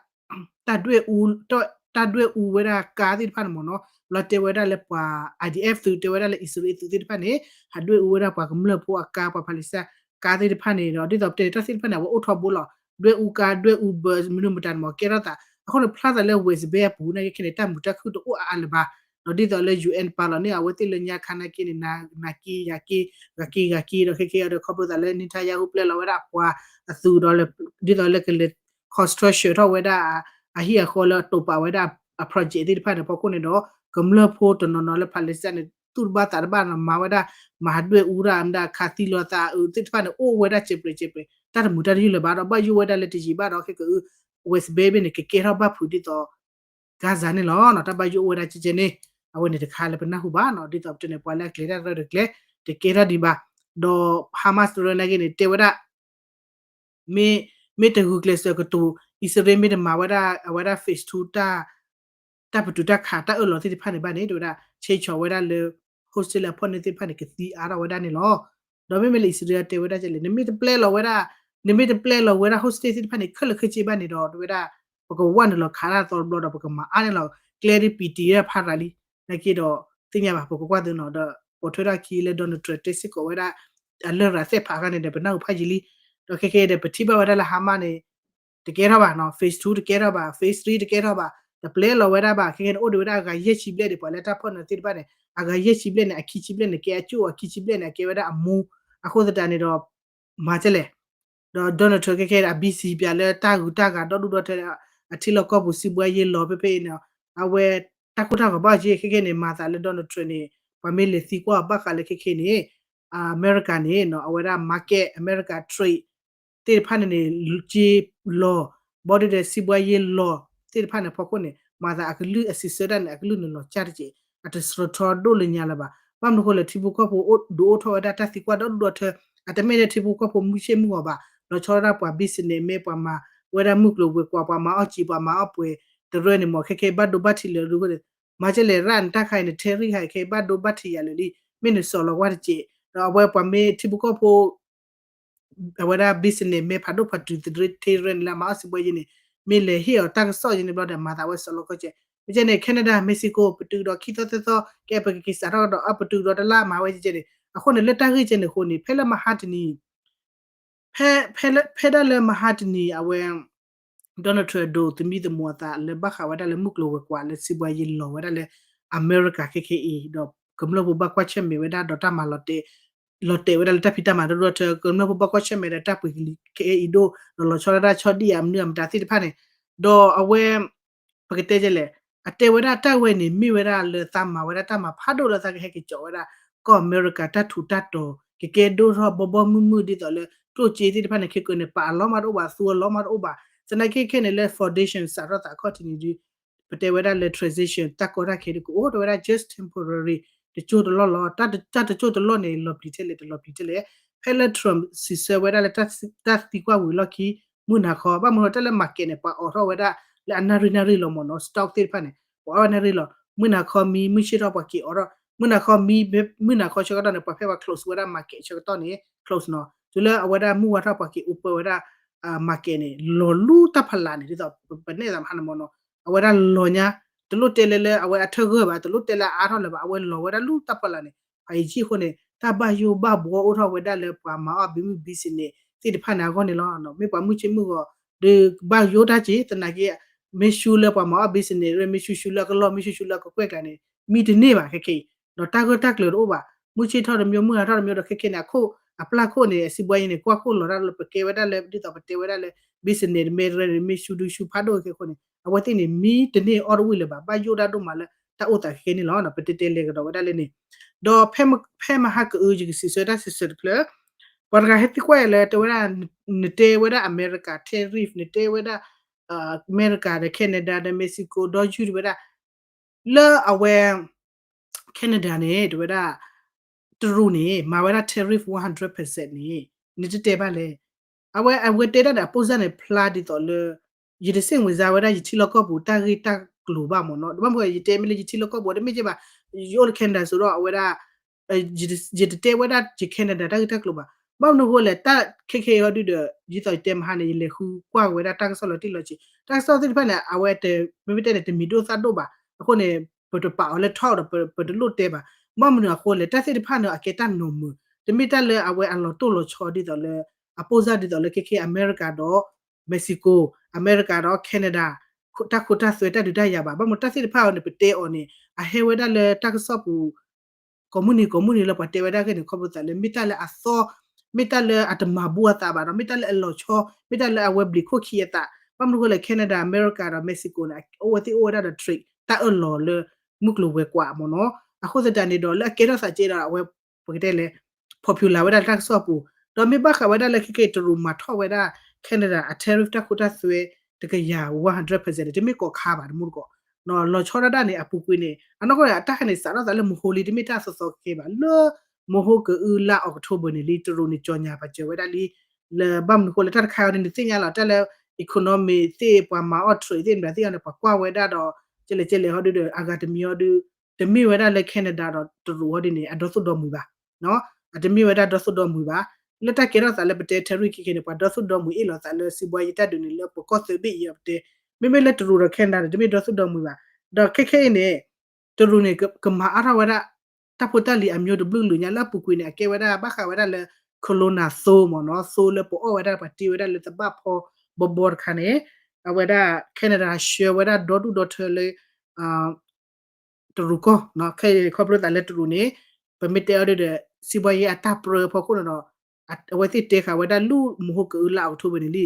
တၢ်ဒွဲၣ်အူ တၢ်ဒွဲၣ်အူဝဲဒၣ်ကါသ့ၣ်တဖၣ်န့ၣ်မ့ၢ်နီၤ လီၤတဲဝဲဒၣ်လၢပှၤ I D F သုး တဲဝဲဒၣ်လၢအံၣ်စရ့လးသုးသ့ၣ်တဖၣ်န့ၣ် ဟးဒွဲၣ်အူဝဲဒၣ်ပှၤကမျၢၢ်ဖိအကါ ပှၤ Palestine ကါသ့ၣ်တဖၣ်န့ၣ်ဒီး ဒ်သိးပတဲန့ၣ် တၢ်သ့ၣ်တဖၣ်န့ၣ် အဝဲအိၣ်ထီဘိလီၤ ဒွဲၣ်အူကါ ဒွဲၣ်အူဘၢ မနုၤမတၤန့ၣ်မ့ၢ် ကဲထီၣ်သး အဃိန့ၣ် ဖျါသးလၢ West Bank အပူၤန့ၣ် ခဲန့ၣ် တၢ်မုာ်တၢ်ခုၣ်တအိၣ်အါအါလၢၤဘၣ် ဒီးဒ်သိးလၢ UN ပာ်လီၤန့ၢ်အဝဲသ့ၣ်လၢညါခါနာ်က့န့ၣ် နၤက့ယၤက့ ဂၤက့ဂၤက့ဒီး ခဲကဲအံၤဒီး ခီဖျိသးလၢ Netanyahu ပျဲလီၤဝဲဒၣ်အပှၤ အသုးဒီး ဒ်သိးလၢကလဲၤ construction ထီၣ်ဝဲဒၣ် အဟံၣ်အဃီလၢအတိာ်ပာ်ဝဲဒၣ်အ project သ့ၣ်တဖၣ်န့ၣ် ဖီခိၣ်န့ၣ်ဒီး ကမျၢၢ်ဖိတနီၤနီၤလၢ Palestine န့ၣ် သူၣ်တဘၣ်သးတဘၣ်နီၤ မၤဝဲဒၣ် မၤဒွဲၣ်အူဒၣ် မတၤခးသံလီၤသးအုးသ့ၣ်တဖၣ်န့ၣ် အိၣ်ဝဲဒၣ်စဲးပြဲးစဲးပြဲး တၢ်တမုာ်တၢ်တယုၢ်လၢၤဘၣ်ဒီး ဘၣ်ယိၣ်ဝဲဒၣ်လၢတယံာ်ဘၣ်ဒီး ခဲကအု West Bank ဘ့ၣ်န့ၣ် ကကဲထီၣ်ဘၣ်ဖုးဒ်သိး Gaza န့ၣ်လီၤ. တၢ်ဘၣ်ယိၣ်အိၣ်ဝဲဒၣ်ကဲကဲန့ၣ် အဝဲန့ၣ်တခါလၢပနၢ်ဟူဘၣ်နီၤ ဒ်သိးပတဲန့ၣ် ပှၤလၢအကျဲၤတၢ်ရဲၣ်တကျဲၤ တကဲထီၣ်ဒံးဘၣ် ဒီး Hamas တရၢနာ်က့န့ၣ် တဲဝဲဒၣ် မ့ၢ် မ့ၢ်တဂုာ်ကျဲးစၢးကတိၤ အံၣ်စရ့လးမ့ၢ်တမၤဝဲဒၣ် အဝဲဒၣ် phase two တၢ် တၢ်ပတုာ်တၢ်ခး တၢ်အၢၣ်လီၤသ့ၣ်တဖၣ်န့ၣ်ဘၣ်န့ၣ် တဲဝဲဒၣ် ဆဲးဆီးဝဲဒၣ်လၢ hostage လၢအဖီၣ်န့ၢ်သ့ၣ်တဖၣ်န့ၣ် ကသံအါထီၣ်ဝဲဒၣ်န့ၣ်လီၤ. ဒီးမ့မ့ၢ်လၢအံၣ်စရ့လးတဲဝဲဒၣ်ကဲလဲၣ် နမ့ၢ်တပျဲလီၤဝဲဒၣ် နမ့ၢ်တပျဲလီၤဝဲဒၣ် hostage သ့ၣ်တဖၣ်န့ၣ် ခဲလၢာ်ခဲဆ့ဘၣ်န့ၣ်ဒီး တဲဝဲဒၣ် ပကဝဲနုာ်လီၤခးတၢ်သီတဘျီဒီး ပကမၤအါန့ၣ်လီၤ ကျဲဒ်ပံၤတံၤဒၣ်ဖးရၤလံ နာ်က့ဒီး သ့ၣ်ညါဘၣ် ပကကွၢ်သုနီၤ ဒီးပိာ်ထွဲထီၣ်ခံလၢ Donald Trump တဲစ့ၢ်ကီးဝဲဒၣ် အလရာ်သ့ၣ်ဖးအခါန့ၣ်ဒီး ပနၢ်ဟူဖးယံာ်လံ ဒီးခဲကဲဒီး ပထံၣ်ဘၣ်ဝဲဒၣ်လၢ Hamas န့ၣ် တကဲထီၣ်ဘၣ်နီၤ phase two တကဲထီၣ်ဘၣ် phase three တကဲထီၣ်ဘၣ် တပျဲလီၤဝဲဒၣ်ဘၣ် ခဲကဲန့ၣ် အိၣ်ဒံးဝဲဒၣ်အဂၤယဲၢ်ဆံဘျဲၣ်ဒံး ပှၤလၢတၢ်ဖီၣ်န့ၢ်သ့ၣ်တဖၣ်န့ၣ် အဂၤယဲၢ်ဆံဘျဲၣ်န့ၣ် အခံဆံဘျဲၣ်န့ၣ် ကဲအကၠိၣ် အခံဆံဘျဲၣ်န့ၣ် အကဲဝဲဒၣ်အမူ အဃိသတးန့ၣ်ဒီး မၤကဲလဲၣ် ဒီး Donald Trump ခဲခဲအံၤ အ busy ပၠးလၢတၢ်ဂုၤတၢ်ဂၤဒီဒူၣ်ဒီထၢ အထံလီၢ်ကီၢ်ပူၤစံးဘှါယ့လီၤဖဲဖဲအံၤန့ၣ် အဝဲတၢ်ကိၢ်တၢ်ဂီၤဘၣ်က့ ခဲခဲန့ၣ် မၤသးလၢ Donald Trump န့ၣ် ပှၤမ့ၢ်လဲၤသံကွၢ်အီၤဘၣ်ဃးလၢခဲခဲန့ၣ် အမဲရကၤန့ၣ် အဝဲဒၣ် market အမဲရကၤ trade သ့ၣ်တဖၣ်န့ၣ်န့ၣ် က့လီၤ ဘီဒုဒီးစံးဘှါယ့လီၤသ့ၣ်တဖၣ်န့ၣ် ဖီခိၣ်န့ၣ် မၤသးအကလုၢ်အစံးဆၢတၢ်န့ၣ် အကလုၢ်န့ၣ်လီၤကၢ်တက့ၢ် အတစှၤထီဒိၣ်လၢညါလၢၤဘၣ် ဘၣ်မနုၤဃိလဲၣ် ထံဖိကီၢ်ဖိဒုးအိၣ်ထီၣ်ဝဲဒၣ်တၢ်သံကွၢ်ဒီဒူၣ်ဒီထၢ အတမ့ၢ်လၢထံဖိကီၢ်ဖိမုၢ်ဆ့ၣ်မုၢ်ဂီၤဘၣ် လီၤဆီဒၣ်တၢ်ပှၤ business မ့ၢ်ပှၤမၤဝဲဒၣ်မုၢ်ကျိၤဝဲၤကွာ် ပှၤမၤအီၣ်စံာ် ပှၤမၤအီၣ်ပှဲၤတရၢန့ၣ်မ့ၢ် ခဲခဲဘၣ်ဒိဘၣ်ထံးလၢာ်ဒ်န့ၣ် မၤကဲလဲၣ် ရၣ်နတၢ်ခါအံၤန့ၣ် tariff ဟဲခဲဘၣ်ဒိဘၣ်ထံးယၤလၢာ်လံ မ့ၢ်နစီၤလီၤကွၢ်တက့ၢ် ဒီးအဝဲပှၤမ့ၢ်ထံဖိကီၢ်ဖိ အဝဲဒၣ် business မ့ၢ်ဖးဒိၣ်ဖးတုၤသဒၢ tariff န့ၣ်လၢအမၤအီၣ်စံးဘှါယ့န့ၣ် မ့ၢ်လဲၤဟ့ၣ်အီၤတၢ်ကစီၣ်ယ့န့ၣ်ဘျီဒီး မၤသးဝဲစီၤလီၤကွၢ်ကဲ မ့ၢ်ကဲန့ၣ် Canada Mexico ပတုာ်ဒီးခံသီသၢသီ ကဲပကက့ၤစးထီၣ်ဒီး အပတုာ်ဒီးတလါမၤဝဲကဲန့ၣ် အဃိန့ၣ် လၢတၢ်ဂ့ၢ်ကဲန့ၣ်အဃိန့ၣ် ဖဲလၢမဟါတနံၤ ဖဲ ဖဲဒၣ်လၢမဟါတနံၤ အဝဲ Donald Trump ဒိးသမံသမိးအသးလၢဘၣ်ဃးဝဲဒၣ်လၢမုၢ်ကျိၤဝဲၤကွာ်လၢစံးဘှါယ့လီၤဝဲဒၣ်လၢ အမဲရကၤခဲခဲအံၤ ဒီးကမျၢၢ်ဖိဘၣ်ကွၢ်ဆၢၣ်မဲာ်ဝဲဒၣ်ဒီးတၢ်မၤလီၤတဲာ် လီၤတဲာ်ဝဲဒၣ်လၢတၢ်ဖံးတၢ်မၤတရူၢ်ထၢ ကမျၢၢ်ဖိဘၣ်ကွၢ်ဆၢၣ်မဲာ်ဒီးတၢ်ပှ့ၤကလံၤခဲအံၤဒိၣ် ဒီးလီၤဆီဒၣ်တၢ်ဆီဒံၣ်အမနုၤအမတၤသ့ၣ်တဖၣ်န့ၣ် ဒီးအဝဲ ပကတဲကဲလဲၣ် အတဲဝဲဒၣ်တၢ်ဝဲန့ၣ် မ့ၢ်ဝဲဒၣ်လၢသးမၤဝဲဒၣ်တၢ်မၤဖးဒိၣ်လၢသးကဟဲက့ၤကၠီးဝဲဒၣ် ကီၢ်အမဲရကၤတၢ်ထူးတၢ်တီၤ ကကဲဒိၣ်ထီၣ်ဘီဘီမုၢ်မုၢ်ဒ်သိးလၢ ကျိၣ်စ့သ့ၣ်တဖၣ်န့ၣ် ခဲကနံၣ်န့ၣ် ပာ်အလီၢ်မးတအိၣ်ဘၣ် သူအလီၢ်မးတအိၣ်ဘၣ် သနာ်က့ခဲန့ၣ်လၢ foundation စးထီၣ်သးအခီၣ်ထံးန့ၣ်ဒီး ပတဲဝဲဒၣ်လၢ transition တၢ်ကီတၢ်ခဲဒ်ကအိၣ် တဲဝဲဒၣ် just temporary တကၠိၢ်တလီၢ်လီၤ တၢ်တကၠိၢ်တလီၢ်န့ၣ် လီၤပျံၤထဲလဲၣ် တလီၤပျံၤထဲလဲၣ် ဖဲလၢ Trump စံးဆၢဝဲဒၣ်လၢ တၢ်သံကွၢ်ဝံၤလီၢ်ခံ မုၢ်နၤခီ ဘၣ်မနုၤတၢ်လၢ market န့ၣ် ပှၤအိးထီၣ်ဝဲဒၣ်လၢအနၣ်ရံၣ်နၣ်ရံၣ်လီၤမ့ၢ်နီၤ stock သ့ၣ်တဖၣ်န့ၣ် ပှၤအိးနၣ်ရံၣ်လီၤ မုၢ်နၤခီမံ မုၢ်ဆ့ၣ်ထီၣ်ပှၤက့ၤအိးထီၣ် မုၢ်နၤခီမံ မုၢ်နၤခီဆၢကတီၢ်န့ၣ် ပှၤဖဲပှၤ close ဝဲဒၣ် market ဆၢကတီၢ်န့ၣ် close နီၤ တုၤလၢအဝဲဒၣ်မုၢ်ဝါထီၣ်ပှၤက့ၤ open ဝဲဒၣ် market န့ၣ် လီၤလူတၢ်ဖးလၢ်န့ၣ် ဒ်သိးပနဲၣ်သးမဟါန့ၣ်မ့ၢ်နီၤ အဝဲဒၣ်လီၤညါ တလိၣ်တဲလၢလၢအဝဲအထၢၣ်ဂၢၢ်ဘၣ် တလိၣ်တဲလၢအအါထီၣ်လၢၤဘၣ် အဝဲလီၤဝဲဒၣ်လူတၢ်ဖးလၢ်န့ၣ် ဖးယံာ်ဆံၣ်အဃိန့ၣ် တၢ်ဘၣ်ယိၣ်ဘၣ်ဘှီအိၣ်ထီၣ်ဝဲဒၣ်လၢပှၤမၤအီၣ် business သ့ၣ်တဖၣ်န့ၣ်အဂီၢ်န့ၣ်လီၤ. မ့ၢ်ပှၤမုၢ်ဆ့ၣ်မုၢ်ဂီၤ ဒီးဘၣ်ယိၣ်တၢ်က့ၤ သနာ်က့ မ့ၢ်ဆူလၢပှၤမၤအီၣ် business မ့ၢ်ဆူဆူလၢအကလီၢ် မ့ၢ်ဆူဆူလၢအကကွဲၢ်ကျါန့ၣ် မံတန့ၢ်ဘၣ်ခဲခဲအံၤ ဒီးတၢ်ဂၢၢ်တၢ်ကျၢၤတအိၣ်ဘၣ် မုၢ်ဆ့ၣ်ထီၣ်တမံၤ မုၢ်နၤထီၣ်တမံၤဒီးခဲခဲန့ၣ် အခိၣ်အပျၢ်ခိၣ်န့ၣ် အစံးဘှါယ့န့ၣ် ကွၢ်ခိၣ်လီၤတၢ်လၢပကဲဝဲဒၣ်လၢ ဒ်သိးပတဲဝဲဒၣ်လၢ business တမ့ၢ်တရၢန့ၣ် မ့ၢ်ဆူဒုဆူဖးဒိၣ်ခဲအဃိန့ၣ် အဝဲသ့ၣ်န့ၣ် မံတန့ၢ်အီၣ်တဝံၣ်လၢၤဘၣ် ဘၣ်ယိၣ်ဒၣ်ဒိၣ်မးလၢတၢ်အိၣ်သးခဲခဲန့ၣ်လီၤ. ပတဲတဲလဲၤကဒီးဝဲဒၣ်လၢန့ၣ် ဒီးဖဲမဟါကအု ယကစံးဆၢတၢ်စံးဆၢတဖျၢၣ် ပှၤတဂၤဟဲသံကွၢ်ယၤလၢတဲဝဲဒၣ် နတဲဝဲဒၣ်အမဲရကၤ tariff နတဲဝဲဒၣ် အမဲရကၤဒီး Canada ဒီး Mexico ဒီးယုၢ်တဝဲဒၣ် လၢအဝဲ Canada န့ၣ် တဝဲဒၣ် တရူးန့ၣ် မၤဝဲဒၣ် tariff one hundred percent န့ၣ် နတတဲဘၣ်လဲၣ်. အဝဲ အဝဲတဲဒၣ်ဒီးအပိၢ်စၢ်န့ၣ် ဖျါဒ်သိးလၢ ယတစ့ၣ်ဝင်စားဝဲဒၣ် ယထံလီၢ်ကီၢ်ပူၤတၢ်ဂ့ၢ်တၢ်ကျိၤဘၣ်မ့ၢ်နီၤ. ဘၣ်မနုၤ ယတဲမ့ၢ်လၢယထံလီၢ်ကီၢ်ပူၤ တမ့ၢ်က့ဘၣ် ယအိၣ်လၢ Canada စိဒီး အဝဲဒၣ် ယတတဲဝဲဒၣ်ယ Canada တၢ်ဂ့ၢ်တၢ်ကျိၤဘၣ်. ဘၣ်မနုၤအဃိလဲၣ် တၢ်ခဲခဲအံၤဟီဒုဒီး ဒ်သိးယတဲမဟါန့ၣ် ယလဲၤဃုကွၢ်ဝဲဒၣ်တၢ်ကစီၣ်လီၤတံၢ်လီၤဆဲး တၢ်ကစီၣ်သ့ၣ်တဖၣ်န့ၣ် အဝဲတ မ့မ့ၢ်တဲန့ၣ် တမံၤဒိၣ်သၣ်ဒိၣ်ဘၣ်. အဃိန့ၣ် ပတပာ်အီၤလၢ top ဒီး ပတလိၣ်တဲဘၣ်. ဘၣ်မနုၤအဃိလဲၣ် တၢ်သ့ၣ်တဖၣ်န့ၣ် အကဲတၢ်နီၢ်မုာ် တမ့ၢ်တၢ်လၢအဝဲအလီၤတိၢ်လီၤဆီဒ်သိးလၢ အပိၢ်စၢ်ဒ်သိးလၢခဲခဲအမဲရကၤဒီး Mexico အမဲရကၤဒီး Canada တၢ်ခိတၢ်သွဲတၢ်ဒုးတၢ်ယၤဘၣ်. ဘၣ်မနုၤတၢ်သ့ၣ်တဖၣ်အံၤန့ၣ် ပတဲအီၤန့ၣ် အဟဲဝဲဒၣ်လၢတၢ်ကစီၣ်ပူၤ ကိးမုၢ်နံၤကိးမုၢ်နံၤလၢပှၤတဲဝဲဒၣ်ဂ့ၢ်န့ၣ် ခီဖျိသးလၢမ့ၢ်တၢ်လၢအသီ မ့ၢ်တၢ်လၢအတမၤဘူအသးဘၣ်ဒီး မ့ၢ်တၢ်လၢအလီၤဆီ မ့ၢ်တၢ်လၢအဝဲဘျံးခိၣ်ခံအသး ဘၣ်မနုၤဃိလဲၣ် Canada America ဒီး Mexico န့ၣ် အိၣ်ဝဲသ့ၣ်အိၣ်ဝဲဒၣ်ဒီး trade တၢ်အၢၣ်လီၤလၢ မုၢ်ကျိၤဝဲၤကွာ်မ့ၢ်နီၤ အဃိသတးန့ၣ်ဒီး လၢအကဲထီၣ်သးကဲဒီးအဝဲ ပကတဲလဲၣ် popular ဝဲဒၣ်လၢတၢ်ကစီၣ်အပူၤ ဒီးမ့ၢ်ဘၣ်ဃးဝဲဒၣ်လၢခဲကဲတရူးမၤထီၣ်ဝဲဒၣ် Canada အ tariff တၢ်ခိတၢ်သွဲ တကယၤ one hundred percent န့ၣ် တမ့ၢ်ကိးခါဘၣ်တမူတကိး လီၤဆီဒၣ်ဒၣ်န့ၣ် အပူၤကွံာ်န့ၣ် အနီၢ်ကီၢ်န့ၣ် အတၢ်ခါန့ၣ် စးထီၣ်သးလၢမဟိလံ တမ့ၢ်တၢ်သီသီကဲဘၣ် လၢမဟိကအုလါ October န့ၣ်လံ တရူးန့ၣ် ကြေညာပာ်စၢၤဝဲဒၣ်လံ လၢဘၣ်မနုၤဃိလၢတၢ်တခါအံၤန့ၣ် နသ့ၣ်ညါလီၤ တၢ်လၢ economy သ့ၣ် ပှၤမၤအီၣ် trade သ့ၣ်မတၤသ့ၣ်အီၤန့ၣ် ပှၤကွၢ်ဝဲဒၣ်ဒီး ကဲလဲၣ်ကဲလဲၣ်ဟီဒုဒီး အဂၤတမံၤဟီဒု တမ့ၢ်ဝဲဒၣ်လၢ Canada ဒီးတရူးဟီဒုန့ၣ် အဒီသူၣ်ဒီမုၢ်ဘၣ် အတမ့ၢ်ဝဲဒၣ်ဒီသူၣ်ဒီမုၢ်ဘၣ် လၢတၢ်ကဲထီၣ်သးလၢပတဲ tariff ခဲကဲန့ၣ် ပှၤဒီသူၣ်ဒီမုၢ်အ့ၣ်လိာ်သးလၢစံးဘှါယံတၢ်ဒုးန့ၣ် လၢပကီၢ်သၢဘ့ၣ်အံၤအပတဲ မ့မ့ၢ်လၢတရူးဒီး Canada န့ၣ် တမ့ၢ်ဒီသူၣ်ဒီမုၢ်ဘၣ် ဒီးခဲခဲအံၤန့ၣ် တရူးန့ၣ် ကမၤအါထီၣ်ဝဲဒၣ် တၢ်ဖိတၢ်လံၤအမျိုးတဘျုးကလုာ်ညါ လၢအပူၤကွံာ်န့ၣ် အကဲဝဲဒၣ်ဘၣ်ဃးဝဲဒၣ်လၢ Corona သိမ့ၢ်နီၤ သိလၢပအီၣ်ဝဲဒၣ် ပှၤတ့ဝဲဒၣ်လၢသဘၣ်ဖီဘီဘီတခါန့ၣ် အဝဲဒၣ် Canada ဆှၢဝဲဒၣ်ဒီဒူၣ်ဒီထၢလၢ တရူးကီၢ် ခဲအံၤခီဖျိသးလၢတရူးန့ၣ် ပမ့ၢ်တဲအီၤဒ်ဒီး စံးဘှါယံအတၢ်ပြၢဖီခိၣ်န့ၣ်ဒီး အဝဲသ့ၣ်တဲဃာ်ဝဲဒၣ်လၢမဟိကအုလါ October န့ၣ်လံ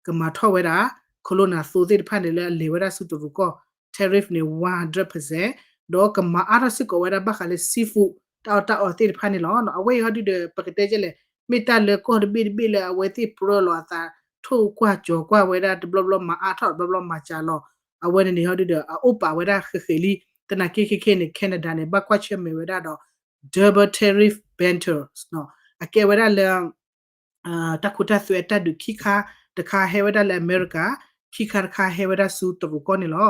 ကမၤထီၣ်ဝဲဒၣ် Corona သိသ့ၣ်တဖၣ်န့ၣ် လၢအလဲၤဝဲဒၣ်ဆူတရူးကီၢ် tariff န့ၣ် one hundred percent ဒီးကမၤအါထီၣ်စ့ၢ်ကီးဝဲဒၣ်ဘၣ်ဃးလၢ seafood တၢ်အီၣ်တၢ်အီသ့ၣ်တဖၣ်န့ၣ်လီၤ. အဝဲအံၤဟီဒုဒီး ပကတဲကဲလဲၣ် မ့ၢ်တၢ်လၢကီၢ်တဘ့ၣ်တဘ့ၣ်လၢအဝဲသ့ၣ်ပြၢလီၤအသး ထိၣ်ကွၢ်ကၠီၤကွၢ်ဝဲဒၣ်တဘျီဘျီမၤအါထီၣ်တဘျီဘျီမၤစှၤလီၤ အဝဲန့ၣ်န့ၣ်ဟီဒုဒီး အအိၣ်ပာ်ဝဲဒၣ်ဃဲးဃဲးလံ သနာ်က့ခဲခဲန့ၣ် Canada န့ၣ် ဘၣ်ကွၢ်ဆၢၣ်မဲာ်ဝဲဒၣ်ဒီး double tariff banter အကဲဝဲဒၣ်လၢ တၢ်ခိတၢ်သွဲအတၢ်ဒုးခံခါ တခါဟဲဝဲဒၣ်လၢအမဲရကၤ ခံခါတခါဟဲဝဲဒၣ်ဆူတရူးကီၢ်န့ၣ်လီၤ.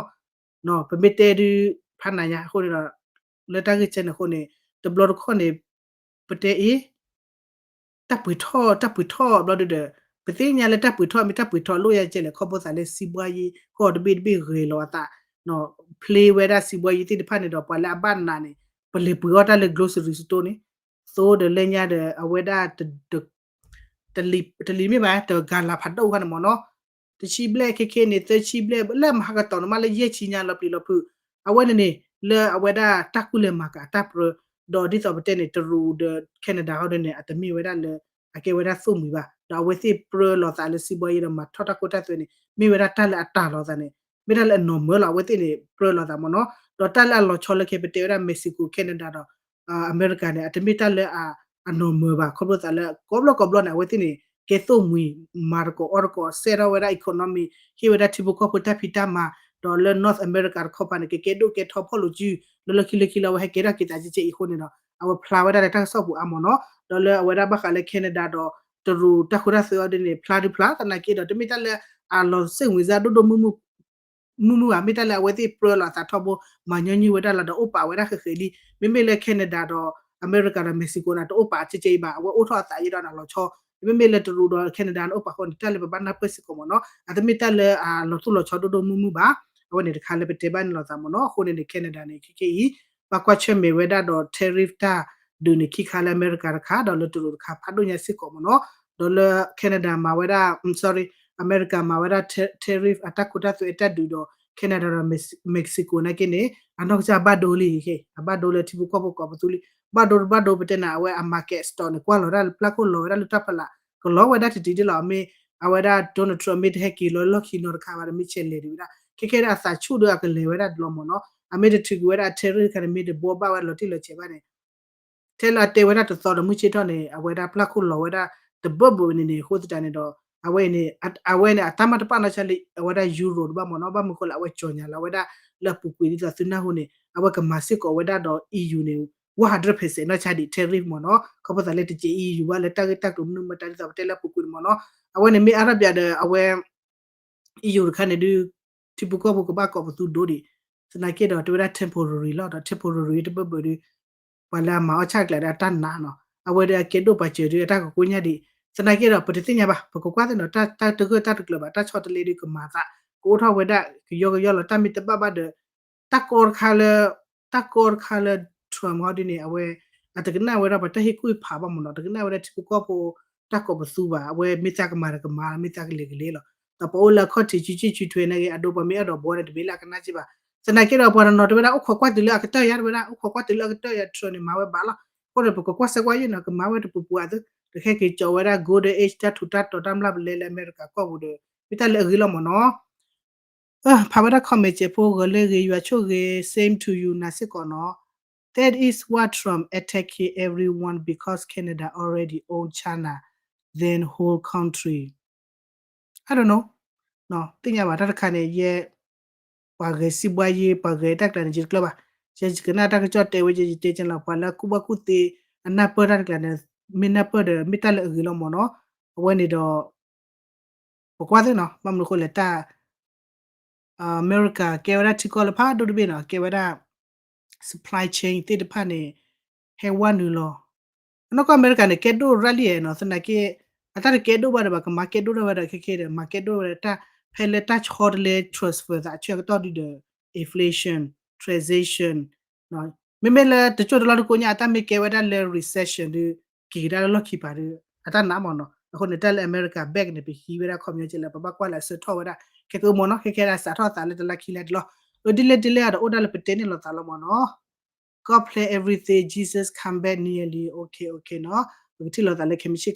ပမ့ၢ်တဲဒုး ဖးနးညါအဃိန့ၣ်ဒီး လၢတၢ်ဂ့ၢ်ကဲန့ၣ်အဃိန့ၣ် တဘျီတခီၣ်န့ၣ် ပတဲအ့ၣ် တၢ်ပှ့ၤထီၣ် တၢ်ပှ့ၤထီၣ်ဘျီဒုဒီး ပသ့ၣ်ညါလၢတၢ်ပှ့ၤထီၣ်မ့ၢ်တၢ်ပှ့ၤထီၣ်လိၣ်ယၤကဲလဲၣ် ခီဖျိသးလၢစံးဘှါယံ ကီၢ်တဘ့ၣ်တဘ့ၣ်ဂဲၤလီၤအသး ဖျ့ဝဲဒၣ်စံးဘှါယံသ့ၣ်တဖၣ်န့ၣ်ဒီး ပှၤလၢအဘၣ်နးန့ၣ် ပလဲၤပှ့ၤအီၣ်တၢ်လၢ grocery store န့ၣ် သိဒီးလၢညါဒီး အဝဲဒၣ် တလံၤမ့ၢ်ဘၣ် တဂၤလၤဖးဒိၣ်ခါန့ၣ်မ့ၢ်နီၤ တဆံဘျဲၣ်ခဲခဲန့ၣ် သၢဆံဘျဲၣ် လၢမဟါကတီၢ်န့ၣ်မးလၢယဲၢ်ဆံညါလီၤပျံၤလီၤဖုး အဝဲန့ၣ်န့ၣ် လၢအဝဲဒၣ်တၢ်ကူၣ်လဲၤမၤကၤအတၢ်ပြၢ ဒီးဒ်သိးပတဲန့ၣ် တရူးဒီး Canada ဟီဒုန့ၣ် အတမ့ၢ်ဝဲဒၣ်လၢ အကဲဝဲဒၣ်သိၣ်မှံၤဘၣ် ဒီးအဝဲသ့ၣ်ပြၢလီၤသးလၢစံးဘှါယံဒီးမၤထီၣ်တၢ်ခိတၢ်သွဲန့ၣ် မ့ၢ်ဝဲဒၣ်တၢ်လၢအတၢ်လီၤသးန့ၣ် မ့ၢ်တၢ်လၢအနီၢ်မၢလီၤ အဝဲသ့ၣ်န့ၣ် ပြၢလီၤသးမ့ၢ်နီၤ ဒီးတၢ်လၢအလီၤဆီလၢခဲပတဲဝဲဒၣ် Mexico Canada ဒီး အမဲရကၤန့ၣ် အတမ့ၢ်တၢ်လၢအနီၢ်မၢဘၣ် ခီဖျိသးလၢ ကိးဘျီကိးဘျီန့ၣ် အဝဲသ့ၣ်န့ၣ် ကဲသိၣ်မှံၤ မၤတကိးအီၣ်တကိး စဲထီၣ်ဝဲဒၣ် economy ဟ့ၣ်ဝဲဒၣ်ထံဖိကီၢ်ဖိတၢ်ဖံးတၢ်မၤ ဒီးလၢ North America တခီပၤန့ၣ် ကကဲဒိၣ်ကဲထီဖီၣ်လိာ်စု လၢလၢခံလၢခံလၢအဝဲဟဲကဲထီၣ်က့ၤသးကဲကဲအံၤအဃိန့ၣ်ဒီး အဝဲဖျါဝဲဒၣ်လၢတၢ်ကစီၣ်ပူၤအါမ့ၢ်နီၤ ဒီးလၢအဝဲဒၣ်ဘၣ်ဃးလၢ Canada ဒီး တရူးတၢ်ခိတၢ်သွဲအီၤဒ်န့ၣ် ဖျါဒုဖျါသနာ်က့ဒီး တမ့ၢ်တၢ်လၢအလီၤစ့ၣ်ဝံၤစၢ်ဒိၣ်ဒိၣ်မုၢ်မုၢ် မုၢ်မုၢ်ဘၣ် မ့ၢ်တၢ်လၢအဝဲသ့ၣ်ပြၢလီၤအသးထီဘိ မၤညီနုၢ်ဝဲဒၣ်လီၤဒီး အိၣ်ပာ်ဝဲဒၣ်ဃဲးဃဲးလံ မ့မ့ၢ်လၢ Canada ဒီး အမဲရကၤဒီး Mexico န့ၣ် တအိၣ်ပာ်ကဲကဲအံၤဘၣ် အဝဲအိၣ်ထီၣ်အသးယဲဒီးန့ၣ်လီၤဆီ မ့မ့ၢ်လၢတရူးဒီး Canada န့ၣ်အိၣ်ပာ်ဃိန့ၣ် တၢ်လၢပဘၣ်နၢ်ပၢၢ်စ့ၢ်ကီးမ့ၢ်နီၤ အတမ့ၢ်တၢ်လၢအလီၤသူၣ်လီၤဆီဒိၣ်ဒိၣ်မုၢ်မုၢ်ဘၣ် အဝဲန့ၣ်တခါလၢပတဲဘၣ်န့ၣ်လီၤသးမ့ၢ်နီၤ အဃိန့ၣ်န့ၣ် Canada န့ၣ် ခဲကဲအံၤ ဘၣ်ကွၢ်ဆၢၣ်မဲာ်ဝဲဒၣ်ဒီး tariff တၢ်ဒုးန့ၣ် ခံခါလၢအမဲရကၤတခါ ဒီးလၢတရူးတခါ ဖးဒိၣ်ညါစ့ၢ်ကီးမ့ၢ်နီၤ ဒီးလၢ Canada မၤဝဲဒၣ် sorry အမဲရကၤမၤဝဲဒၣ် tariff အတၢ်ခိတၢ်သွဲအတၢ်ဒုးဒီး Canada ဒီး Mexico နာ်က့န့ၣ် အနီၢ်ကစၢ်ဘၣ်ဒိလံ အဘၣ်ဒိလၢထံဖိကီၢ်ဖိကိးပသူလံ ဘၣ်ဒိတဘၣ်ဒိပတဲန့ၣ် အဝဲအ market စတီၣ်န့ၣ် ကွၢ်လီၤဝဲဒၣ်လၢပျၢ်ခိၣ်လီၤဝဲဒၣ်လၢတၢ်ဖီလာ် ကလီၤဝဲဒၣ်တတံၤဒ်လီၤ အမ့ၢ် အဝဲဒၣ် Donald Trump မ့ၢ်တဟဲက့ၤလီၤလီၢ်ခံနီတခါဘၣ်ဒီး မ့ၢ်ဆဲးလဲၤဒံးဝဲဒၣ် ခဲခဲဒၣ်အသးဆူၣ်ဒီးအကလဲၤဝဲဒၣ်တဘျီမ့ၢ်နီၤ အမ့ၢ်တထုးကွံာ်ဝဲဒၣ် tariff တခါန့ၣ် မ့ၢ်တဘှီဘၣ်ဝဲလီၤတံၢ်လီၤဆဲးဘၣ်န့ၣ် ထဲလၢအတဲဝဲဒၣ်တသီဒီးမုၢ်ဆ့ၣ်ထီၣ်န့ၣ် အဝဲဒၣ်ပျၢ်ခိၣ်လီၤဝဲဒၣ်တဘၢၣ်ဘၢၣ်န့ၣ်န့ၣ် အဃိသတးန့ၣ်ဒီး အဝဲန့ၣ် အဝဲန့ၣ် အတၢ်မၤတပာ်နီၢ်ဆါလၢ အဝဲဒၣ် Euro တဘၣ်မ့ၢ်နီၤ ဘၣ်မနုၤဃိလၢအဝဲကၠီၣ်ညါလီၤဝဲဒၣ်လၢအပူၤကွံာ်ဒ်သိးသုနၢ်ဟူန့ၣ် အဝဲကမၤစ့ၢ်ကီးဝဲဒၣ်ဒီး EU န့ၣ် one hundred percent နီၢ်ဆါဒံး tariff မ့ၢ်နီၤ ခီဖျိသးလၢတကဲ EU ဘၣ်လၢတၢ်ဂ့ၢ်တၢ်ကျိၤမနုၤမတၤဒ်သိးပတဲလၢအပူၤကွံာ်န့ၣ်မ့ၢ်နီၤ အဝဲန့ၣ်မ့ၢ်အါထီၣ်ပၠးဒီးအဝဲ EU တခါန့ၣ်ဒုး ထံဖိကီၢ်ဖိကဘၣ်ကိးပသူဒိဒံး သနာ်က့ဒီးတဲဝဲဒၣ် temporary လီၤ ဒီး temporary တဘၢၣ်ဘၢၣ်ဒုး ပှၤလၢအမၤအီၣ်ဆၣ်ကျါဒီးအတၢ်နာ်နီၤ အဝဲဒီးအကဲဒိၣ်ပာ်စၢၤဒုး အတၢ်ကကိညါဒံး သနာ်က့ဒီး ပတသ့ၣ်ညါဘၣ် ပကကွၢ်သ့ၣ်နီၤ တၢ်တဂၢၢ်တၢ်တကျၢၤဘၣ် တၢ်ဆီတလဲဒုးကမၤသး ကအိၣ်ထီၣ်ဝဲဒၣ် ကယီကယီလီၤ တၢ်မ့ၢ်တဘၣ်ဘၣ်ဒီး တၢ်ကီတခါလၢ တၢ်ကီတခါလၢ Trump ဟီဒ်န့ၣ် အဝဲ အတကနၣ်ဝဲဒၣ်ပှၤတၢ်ဟ့ၣ်ကူၣ်ဖးဘၣ်မ့ၢ်နီၤ တကနၣ်ဝဲဒၣ်ထံဖိကီၢ်ဖိ တၢ်ကိးပသူဘၣ် အဝဲမ့ၢ်သးကမၤဒီးကမၤ မ့ၢ်သးကလဲၤကလဲၤလီၤ ဒီးပအိၣ်လၢအခီၣ်ထံးစုစ့ၣ်စုထွဲနာ်က့ အဒိပှၤမ့ၢ်အဲၣ်ဒိးဘှီန့ၣ် တမ့ၢ်လၢအကနၣ်စ့ၢ်ဘၣ် သနာ်က့ဒီးပှၤတနီၤတဲဝဲဒၣ် အိၣ်ခိးကွၢ်တုၤလၢအကတၢၢ်ယါ တဲဝဲဒၣ် အိၣ်ခိးကွၢ်တုၤလၢအကတၢၢ်ယါ Trump န့ၣ် မၤဝဲဘၣ်လီၤ အဃိန့ၣ် ပကကွၢ်စဲကွၢ်ယဲၢ်နီၤ ကမၤဝဲတပူၤပူၤအသိး ဒီးခဲက့ၤကၠီဝဲဒၣ် golden age တၢ်ထူးတၢ်တီၤတၢ်မျၢ်ပလဲလၢအမဲရကၤကီၢ်ပူၤဒီး မ့ၢ်တၢ်လၢအဂ့ၤလီၤမၢ်နီၤ. ဖးဝဲဒၣ် comment စဲးဖိ ဂီၤလၢအဂ့ၤ ယွၤဆိၣ်ဂ့ၤ same to you နၤစ့ၢ်ကီးနီၤ. That is why Trump attacking everyone because Canada already own China than whole country. I don't know. သ့ၣ်ညါဘၣ်တၢ်တခါန့ၣ် ယဲ ပှၤဂဲၤစံးဘှါယ့ ပှၤဂဲၤတၢ်ကျါန့ၣ် ယတကျၢၤဘၣ်. ယဲယကနၣ်တၢ်ကစီၣ်တဲဝဲ ယတဲကလီၤ ပှၤလၢကူၣ်ဘၣ်ကူၣ်သ့ အနၢ်ပၢၢ်တၢ်တကျါန့ၣ် မ့ၢ်နၢ်ပၢၢ်ဒီး မ့ၢ်တၢ်လၢအဂ့ၤလီၤမၢ်နီၤ. အဝဲန့ၣ်ဒီး ပကွၢ်သ့ၣ်နီၤ ဘၣ်မနုၤအဃိလဲၣ် တၢ် အမဲရကၤကဲဝဲဒၣ်ထံကီၢ်လၢဖးဒိၣ်တဘ့ၣ်နီၤ ကဲဝဲဒၣ် supply chain သ့ၣ်တဖၣ်န့ၣ် ဟဲဝါနုာ်လီၤ. အနီၢ်ကီၢ်အမဲရကၤန့ၣ် ကဲဒိၣ်ရၣ်လံနီၤ သနာ်က့ အတၢ်တကဲဒိၣ်ဘၣ်ဒီး ဘၣ်ကမၤကဲဒိၣ်ထီၣ်ဝဲဒီး ခဲခဲဒီး မၤကဲဒိၣ်ဝဲဒၣ်တၢ် ဖဲလၢတၢ်ဆီတလဲ transfer သးအဆၢကတီၢ်ဒုဒီး inflation, transition မ့မ့ၢ်လၢတကၠိၢ်တလီၢ်တကိးညါ အတၢ်မ့ၢ်ကဲဝဲဒၣ်လၢ recession ဒီး က့ၤကဒါလၢလီၢ်ခံပၤဒီး အတၢ်နးမၢ်နီၤ. အဃိန့ၣ် တၢ်လၢအမဲရကၤ bank န့ၣ် ပဟံးဝဲဒၣ်ခီပညီကဲလၢ ပဘၣ်ကွၢ်လၢအဆၢထီၣ်ဝဲဒၣ် ခဲကအမၢ်နီၤ ခဲခဲဒၣ်စးထီၣ်သးလၢတလါခံလါတလီၢ် အဒ်လဲၣ်ဒ်လဲၣ်ဒီး အိၣ်ဒၣ်လၢပတဲန့ၣ်လိာ်သးလီၤမၢ်နီၤ. God bless everything, Jesus come back nearly, okay, okay နီၤ. ပကထံၣ်လိာ်သးလၢခဲမုၢ်ဆ့ၣ်